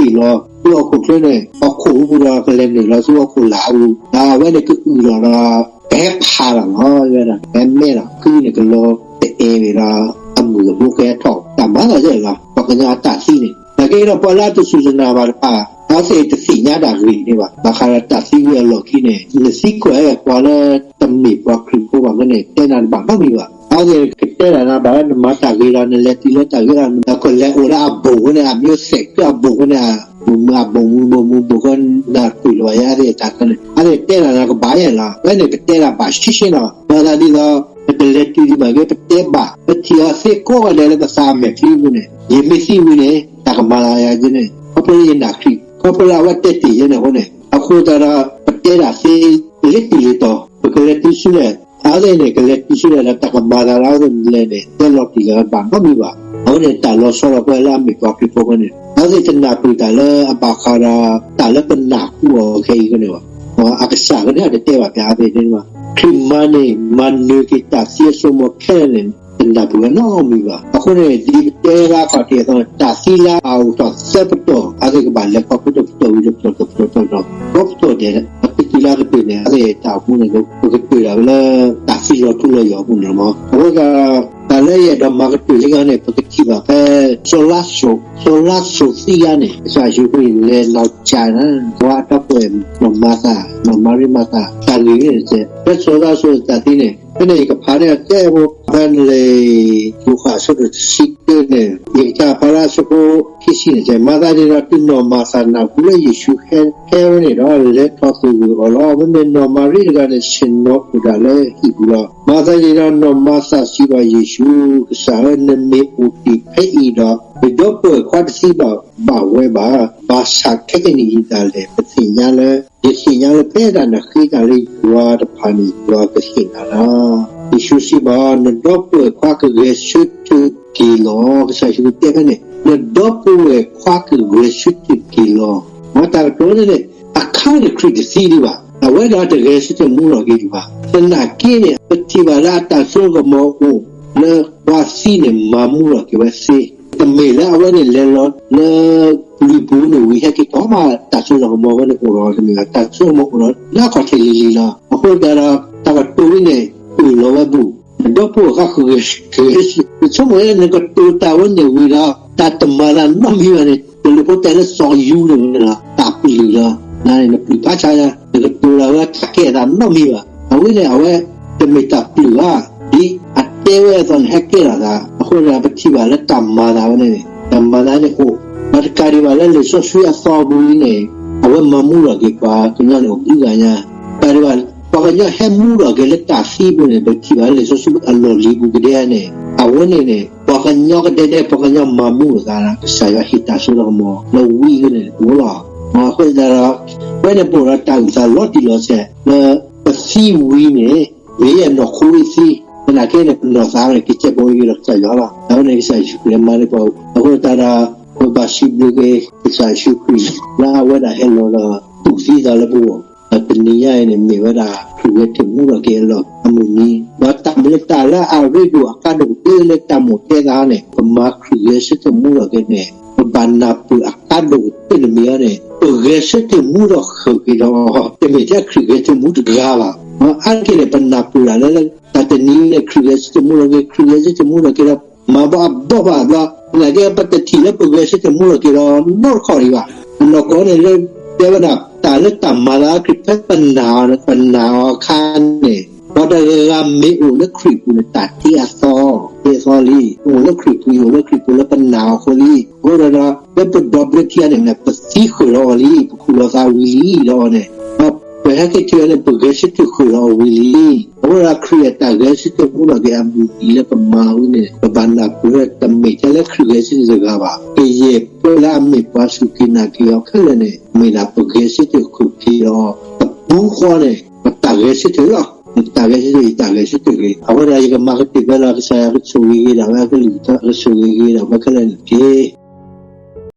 လီၤဆူဟီၣ်ခိၣ်ချၢန့ၣ် ဟီၣ်ခိၣ်ဟူပူၤဒီး ကလဲၤနုာ်လီၤဆူဟီၣ်ခိၣ်လာ်အပူၤ, ဒီးအဝဲန့ၣ်ကအုၣ်လီၤဒီး ကဟဲဖးလီၤလီၤ, ကဟဲမဲလီၤ, ကုန့ၣ်ကလီၤတအဲၣ်ဒီး အမုၢ်အဘိကဟဲထီၣ်, တၢ်မၤသးဒ်လဲၣ်လီၤ. ပှၤကညီအတၢ်သံန့ၣ် သနာ်က့ဒီး ပှၤလၢအတစူၢ်တနာ်ဘၣ်တဖၣ် အဝဲသ့ၣ်တသ့ၣ်ညါတၢ်ဂ့ၢ်န့ၣ်ဘၣ်. ဘၣ်ဃးဒီးတၢ်သံဝံၤအလီၢ်ခံန့ၣ် နသံကွၢ်ဝဲပှၤလၢတမ့ၢ်ပှၤခရံာ်ဖိဘၣ်န့ၣ် တဲနၤတဘၣ်နီတမံၤဘၣ်. အဝဲသ့ၣ်ကတဲဒၣ်နၤဘၣ်လၢနမၤတၢ်ဂ့ၤဒီး နလဲၤတုၤလၢတၢ်ဂ့ၤဒီး နကလဲၤအိၣ်လၢအဘူးဝဲန့ၣ် အမ့ၢ်စဲးကၢအဘူးဝဲန့ၣ် ဘူးမုၢ်အဘူးမူဘူးဘူးကနၢ်ပၢၢ်လၢၤဘၣ်ယါသ့ၣ်တၢ်သန့ၣ် အဝဲသ့ၣ်တဲဒၣ်နၤကဘၣ်ယဲၢ်လီၤ. အဝဲန့ၣ်ကတဲဒၣ်ဘၣ်ရှဲရှဲလီၤ. မၤသးဒ်သိး ပတလဲၤတုၤဒံးဘၣ်က့ၤ ပတဲဘၣ် ပထံၣ်အီၤသ့ကိးဂၤဒဲးလၢပသးအမဲာ်ချံပူၤန့ၣ် ယမ့ၢ်သံဝံၤန့ၣ် တၢ်ကမၤလၢယၤယဲန့ၣ် ခီဖျိလၢယနာ်ခရံာ် ခီဖျိလၢအဝဲတဲတ့ၢ်ယဲန့ၣ်အဃိန့ၣ် အဃိသတးဒီး ပတဲဒၣ်သ့ လၢတုၤလၢတီၤ ပကလဲၤတုၤဆူလဲၣ် အဝဲသ့ၣ်န့ၣ် ကလဲၤတုၤဆူလဲၣ်ဒီး တၢ်ကမၤသးလၢအဝဲသ့ၣ်လဲၤန့ၣ် တဲလီၤတံၢ်လီၤဘၣ်နီတမံၤဘၣ်. အဝဲန့ၣ် တၢ်လီၤဆီလီၤပှဲၤလၢအမ့ၢ်ပှၤခရံာ်ဖိဖဲန့ၣ် အဝဲသ့ၣ်တနၢ်ပၢၢ်တၢ်လၢအဘၣ်ဃးဒီး တၢ်လၢပနၢ်ဟူအီၤခဲအံၤန့ၣ်ဘၣ်. အကစၢ်ကန့ၣ်အတတဲဘၣ်ဖဲအဝဲသ့ၣ်တဲဘၣ် ခရံာ်မၤန့ၣ် မၤနၢၤက့ၤတၢ်သံအစိကမီၤခဲလၢာ်န့ၣ် တနၢ်ပၢၢ်ဝဲနီတမံၤဘၣ်. အဃိန့ၣ် ဒ်ပတဲဘၣ်အခီၣ်ထံးအသိးန့ၣ် တၢ်သံလၢအအိၣ်ထီၣ်သၢပတီၢ် အဝဲသ့ၣ်ကဘၣ်လဲၤခီဖျိတပတီၢ်ဝံၤတပတီၢ်တပတီၢ်တပတီၢ် တပတီၢ်ဒဲး အကတုၤလၢအကတၢၢ်န့ၣ် အဝဲသ့ၣ်တၢ်အိၣ်မူန့ၣ် ပကတၢၢ်ဒၣ်ဝဲလၢ တၢ်သံလီၤထူလီၤယိာ်အပူၤန့ၣ်လီၤ. အဃိသတး တၢ်လၢယအဲၣ်ဒိးမၤကတၢၢ်လံအဂီၢ်န့ၣ် ပကထံၣ်ဘၣ်ဖဲ စီၤလါစရူး, စီၤလါစရူးသံယါန့ၣ် ကစၢ်ယ့ၣ်ၡူးခရံာ်လဲၤလီၤစၢ်န့ၣ် ပှၤအတၢ်ကွဲးနီၢ်မၤသး, နီၢ်မၤရံမၤသး တၢ်ဂ့ၢ်န့ၣ်တက့ၢ်. ဖဲစီၤလါစရူးအတၢ်သံန့ၣ် ဖဲန့ၣ်ယကဖးန့ၢ်အီၤကဲဖိ ဖဲန့ၣ်လၢ ယိၤဟၣ်အဆၢဒိၣ်တဆံတၢန့ၣ် ယကစၢ်ဖးလၢအဆၢဖိခံဆံန့ၣ် မၤသးဒ်ဒီး တုၤနီၢ်မၤသးနၢ်ဟူလၢယ့ၣ်ၡူးဟဲဝဲန့ၣ်ဒီး လဲၤထီၣ်သဂၢၢ်အီၤလီၤ. မ့မ့ၢ်နီၢ်မၤရံတဂၤန့ၣ် ဆ့ၣ်နီၤအိၣ်ဒၣ်လၢဟံၣ်ပူၤလီၤ. မၤသးဒ်ဒီး နီၢ်မၤသးစံးဘၣ်ယ့ၣ်ၡူး, ကစၢ်ဧၢ, နမ့ၢ်အိၣ်တ့ၢ်ဖဲအံၤဒီး ယဒီပုၢ်ဝဲၢ်ခွါတသံဘၣ်ဘၣ်ဝဲဘၣ်. ဘၣ်ဆၣ်ခဲကနံၣ်အံၤဒၣ်လဲာ် ပသ့ၣ်ညါလၢ ယသ့ၣ်ညါလၢဖဲဒၣ်နဃ့တၢ်လၢယွၤတဖၣ်န့ၣ် ယွၤကဟ့ၣ်နၤလီၤ. ယ့ၣ်ၡူးစံးဘၣ်အီၤ, နဒီပုၢ်ဝဲၢ်ခွါကဂဲၤဆၢထၢၣ်က့ၤလီၤ. ကစၢ်ယ့ၣ်ၡူးတဲဖဲန့ၣ် နဒီပုၢ်ဝဲၢ်ခွါကဂဲၤဆၢထၢၣ်က့ၤလီၤ. မ့ၢ်တၢ်ကတိၤန့ၣ်န့ၣ် အခါန့ၣ်ခရံာ်တသံဒံးဘၣ်. အဝဲဒၣ်တဂဲၤဆၢထၢၣ်မူလီၤက့ၤဒံးဘၣ်. သနာ်က့န့ၣ် ပထံၣ်ဘၣ်လၢအတၢ်စိကမီၤအိၣ်လၢပှၤသံန့ၣ် မၤမူလီၤက့ၤဝဲသ့ တမ့ၢ်လၢအဝဲန့ၣ်လဲၤလီၤလၢ ပျုၤပူၤန့ၣ်ဝံၤဟဲက့ၤထီၣ်မး တၢ်စိကမီၤဝဲန့ၣ်အိၣ်လီၤတမ့ၢ်ဘၣ်. တၢ်စိကမီၤအိၣ်လီၤလၢအခီၣ်ထံးလံၤလံၤလီၤ. အဃိသတးဒီး တၢ်ကတိၤဝဲန့ၣ် အၢၣ်လီၤဝဲဘူး နဒီပုၢ်ဝဲၢ်ခွါကဂဲၤဆၢထၢၣ်, နဆိကမိၣ်လၢနကတိၤတၢ်ဝဲန့ၣ်ဝံၤဒီး တၢ်တမၤသးနီတမံၤဘၣ်န့ၣ် တလိၣ်ဖိတဲလၢသီယူန့ၣ်ဝဲန့ၣ်လီၤ တၢ်ပျုၢ်လီၤ. နၤန့ၣ် နပျုၢ်ဖးဆါယါ နကတိၤတၢ်ဝဲတၢ်ကဲအသးနီတမံၤဘၣ်. အဝဲန့ၣ် အဝဲတမ့ၢ်တၢ်ပျုၢ်ဘၣ် ဒ်အတဲဝဲအသိးန့ၣ် ဟဲကဲထီၣ်သး. အဃိန့ၣ် ပထံၣ်ဘၣ်လၢတၢ်မၤသးဝဲန့ၣ် တၢ်မၤသးန့ၣ်အိၣ်, ဒီးတကးဒံးဘၣ်လၢလံာ်စီဆှံအသီပူၤန့ၣ် အဝဲမၤမူလီၤက့ၤပှၤကညီန့ၣ်အိၣ်ဘှံးဂၤညါ, တကးဒံးဘၣ် ပှၤကညီဟဲမူလီၤက့ၤလၢတၢ်သံပူၤန့ၣ် ပထံၣ်ဘၣ်လၢလံာ်စီဆှံအလီၢ်လံၤပူၤကဒဲန့ၣ် အဝဲန့ၣ်န့ၣ် ပှၤကညီကဒဲဒဲ ပှၤကညီမၤမူလိာ်သးဒီး ကစၢ်ယွၤဟ့ၣ်တၢ်စိတၢ်ကမီၤလၢဝံအဂ့ၢ်န့ၣ်အိၣ်လီၤ. အဃိသတးဒီး ဖဲန့ၣ်ပအိၣ်ဒီးတၢ်အုၣ်သးလီၤတံၢ်လီၤဆဲးလၢ ပသံဝံၤန့ၣ် မ့ၢ်ယဲၢ်နီၢ်ခိလံသံ, သနာ်က့န့ၣ် ပနီၢ်သးန့ၣ် ကကဲဘိအံၤဒီးကစၢ်ယွၤလီၤ. အဝဲန့ၣ်ကစၢ်ယ့ၣ်ၡူးခရံာ်မၤန့ၢ်ပှၤ, အဃိသတးဒီး ပဘၣ်စံးဘျုးက့ၤ ကစၢ်ယ့ၣ်ၡူးခရံာ် လၢအဝဲဒၣ်ဟဲလီၤဒီး တူၢ်သံသးလၢပဂီၢ်, ဒီးတနံၤညါအံၤန့ၣ် မ့ၢ်ဝဲဒၣ် ခရံာ်ဂဲၤဆၢထၢၣ်မူထီၣ်က့ၤအလီၢ်အမုၢ်နံၤ, ဒီးတၢ်မ့ၢ်လၢတၢ်လၢအရ့ဒိၣ်အကါဒိၣ်ကတၢၢ်လၢတၢ်မိၣ်တဲသးန့ၣ် ပမၤခရံာ်ဂဲၤဆၢထၢၣ်မူထီၣ်က့ၤန့ၣ် ပဘၣ်နၢ်ပၢၢ်အကါဒိၣ်ကတၢၢ်န့ၣ်မ့ၢ်အီၤန့ၣ် ပဂဲၤဆၢထၢၣ်မူထီၣ်ဃုာ်က့ၤဒီး တမ့ၢ်ထဲခရံာ်ဂဲၤဆၢထၢၣ်မူတဂၤဘၣ်. အါတက့ၢ်န့ၣ် ပနၢ်ပၢၢ်ဒၣ်လၢ တၢ်တနံၤန့ၣ် ခရံာ်ဂဲၤဆၢထၢၣ်မူထီၣ်က့ၤ, ခရံာ်ဂဲၤဆၢထၢၣ်မူထီၣ်က့ၤဒီး မၤဘၣ်အဘီၣ်ဘၣ်ဘျီ, သနာ်က့ ပတထံၣ်လၢပဂဲၤဆၢထၢၣ်မူထီၣ်က့ၤဒီးနီတခီၣ်ဒံးဘၣ်. အနီၢ်ကီၢ်န့ၣ်လၢ တဲဝဲဒၣ် တၢ်လၢတၢ်မၤလၢခရံာ်ဖဲပနာ်အီၤ ပနာ်အီၤအခါန့ၣ် ပှၤတဂၤဂၤမ့ၢ်အိၣ်လၢခရံာ်ပူၤန့ၣ် တၢ်တ့အသီ, တ့အသီလံ, အိၣ်လၢခရံာ်ပူၤ အိၣ်လၢခရံာ်ပူၤလၢပနာ်အီၤအဃိလံ. အဃိဒီး လၢပဒီဘျၢထံအါန့ၣ် ပသံဃုာ်ဒီးအီၤလံ, ပခူၣ်လီၤသးဝံၤလံဒီးအီၤန့ၣ် ပဟဲက့ၤထံၣ်အီၤန့ၣ် ပဂဲၤဆၢထၢၣ်ဃုာ်ဒီးအီၤဝံၤလံ. အဃိဒီး ခရံာ်အတၢ်ဂဲၤဆၢထၢၣ်မူထီၣ်က့ၤအမုၢ်နံၤလၢပမၤဝဲန့ၣ် ပဘၣ်နၢ်ပၢၢ်တမ့ၢ်ထဲလၢခရံာ်ဂဲၤဆၢထၢၣ်တဂၤဘၣ်. ကယဲၢ်ပှၤလၢအမ့ၢ်ပှၤစူၢ်က့ၤနာ်က့ၤအီၤခဲလၢာ်န့ၣ် မ့ၢ်ဒၣ်ပဂဲၤဆၢထၢၣ်ဃုာ်က့ၤဒီး တပူၤဃီန့ၣ် ပတၢ်ဂဲၤဆၢထၢၣ်လီၤ. တၢ်ဂဲၤဆၢထၢၣ်အံၤ တၢ်ဂဲၤဆၢထၢၣ်ဂ့ၤ, အဃိဒီးယကမၤကတၢၢ်ဖဲလီၤ ကစၢ်ယွၤကဆိၣ်ဂ့ၤဂ့ၤဒၣ်ဝဲအကလုၢ်ကထါ ကဆိၣ်ဂ့ၤဂ့ၤဒၣ်ဝဲခဲလၢာ်န့ၣ်တက့ၢ်.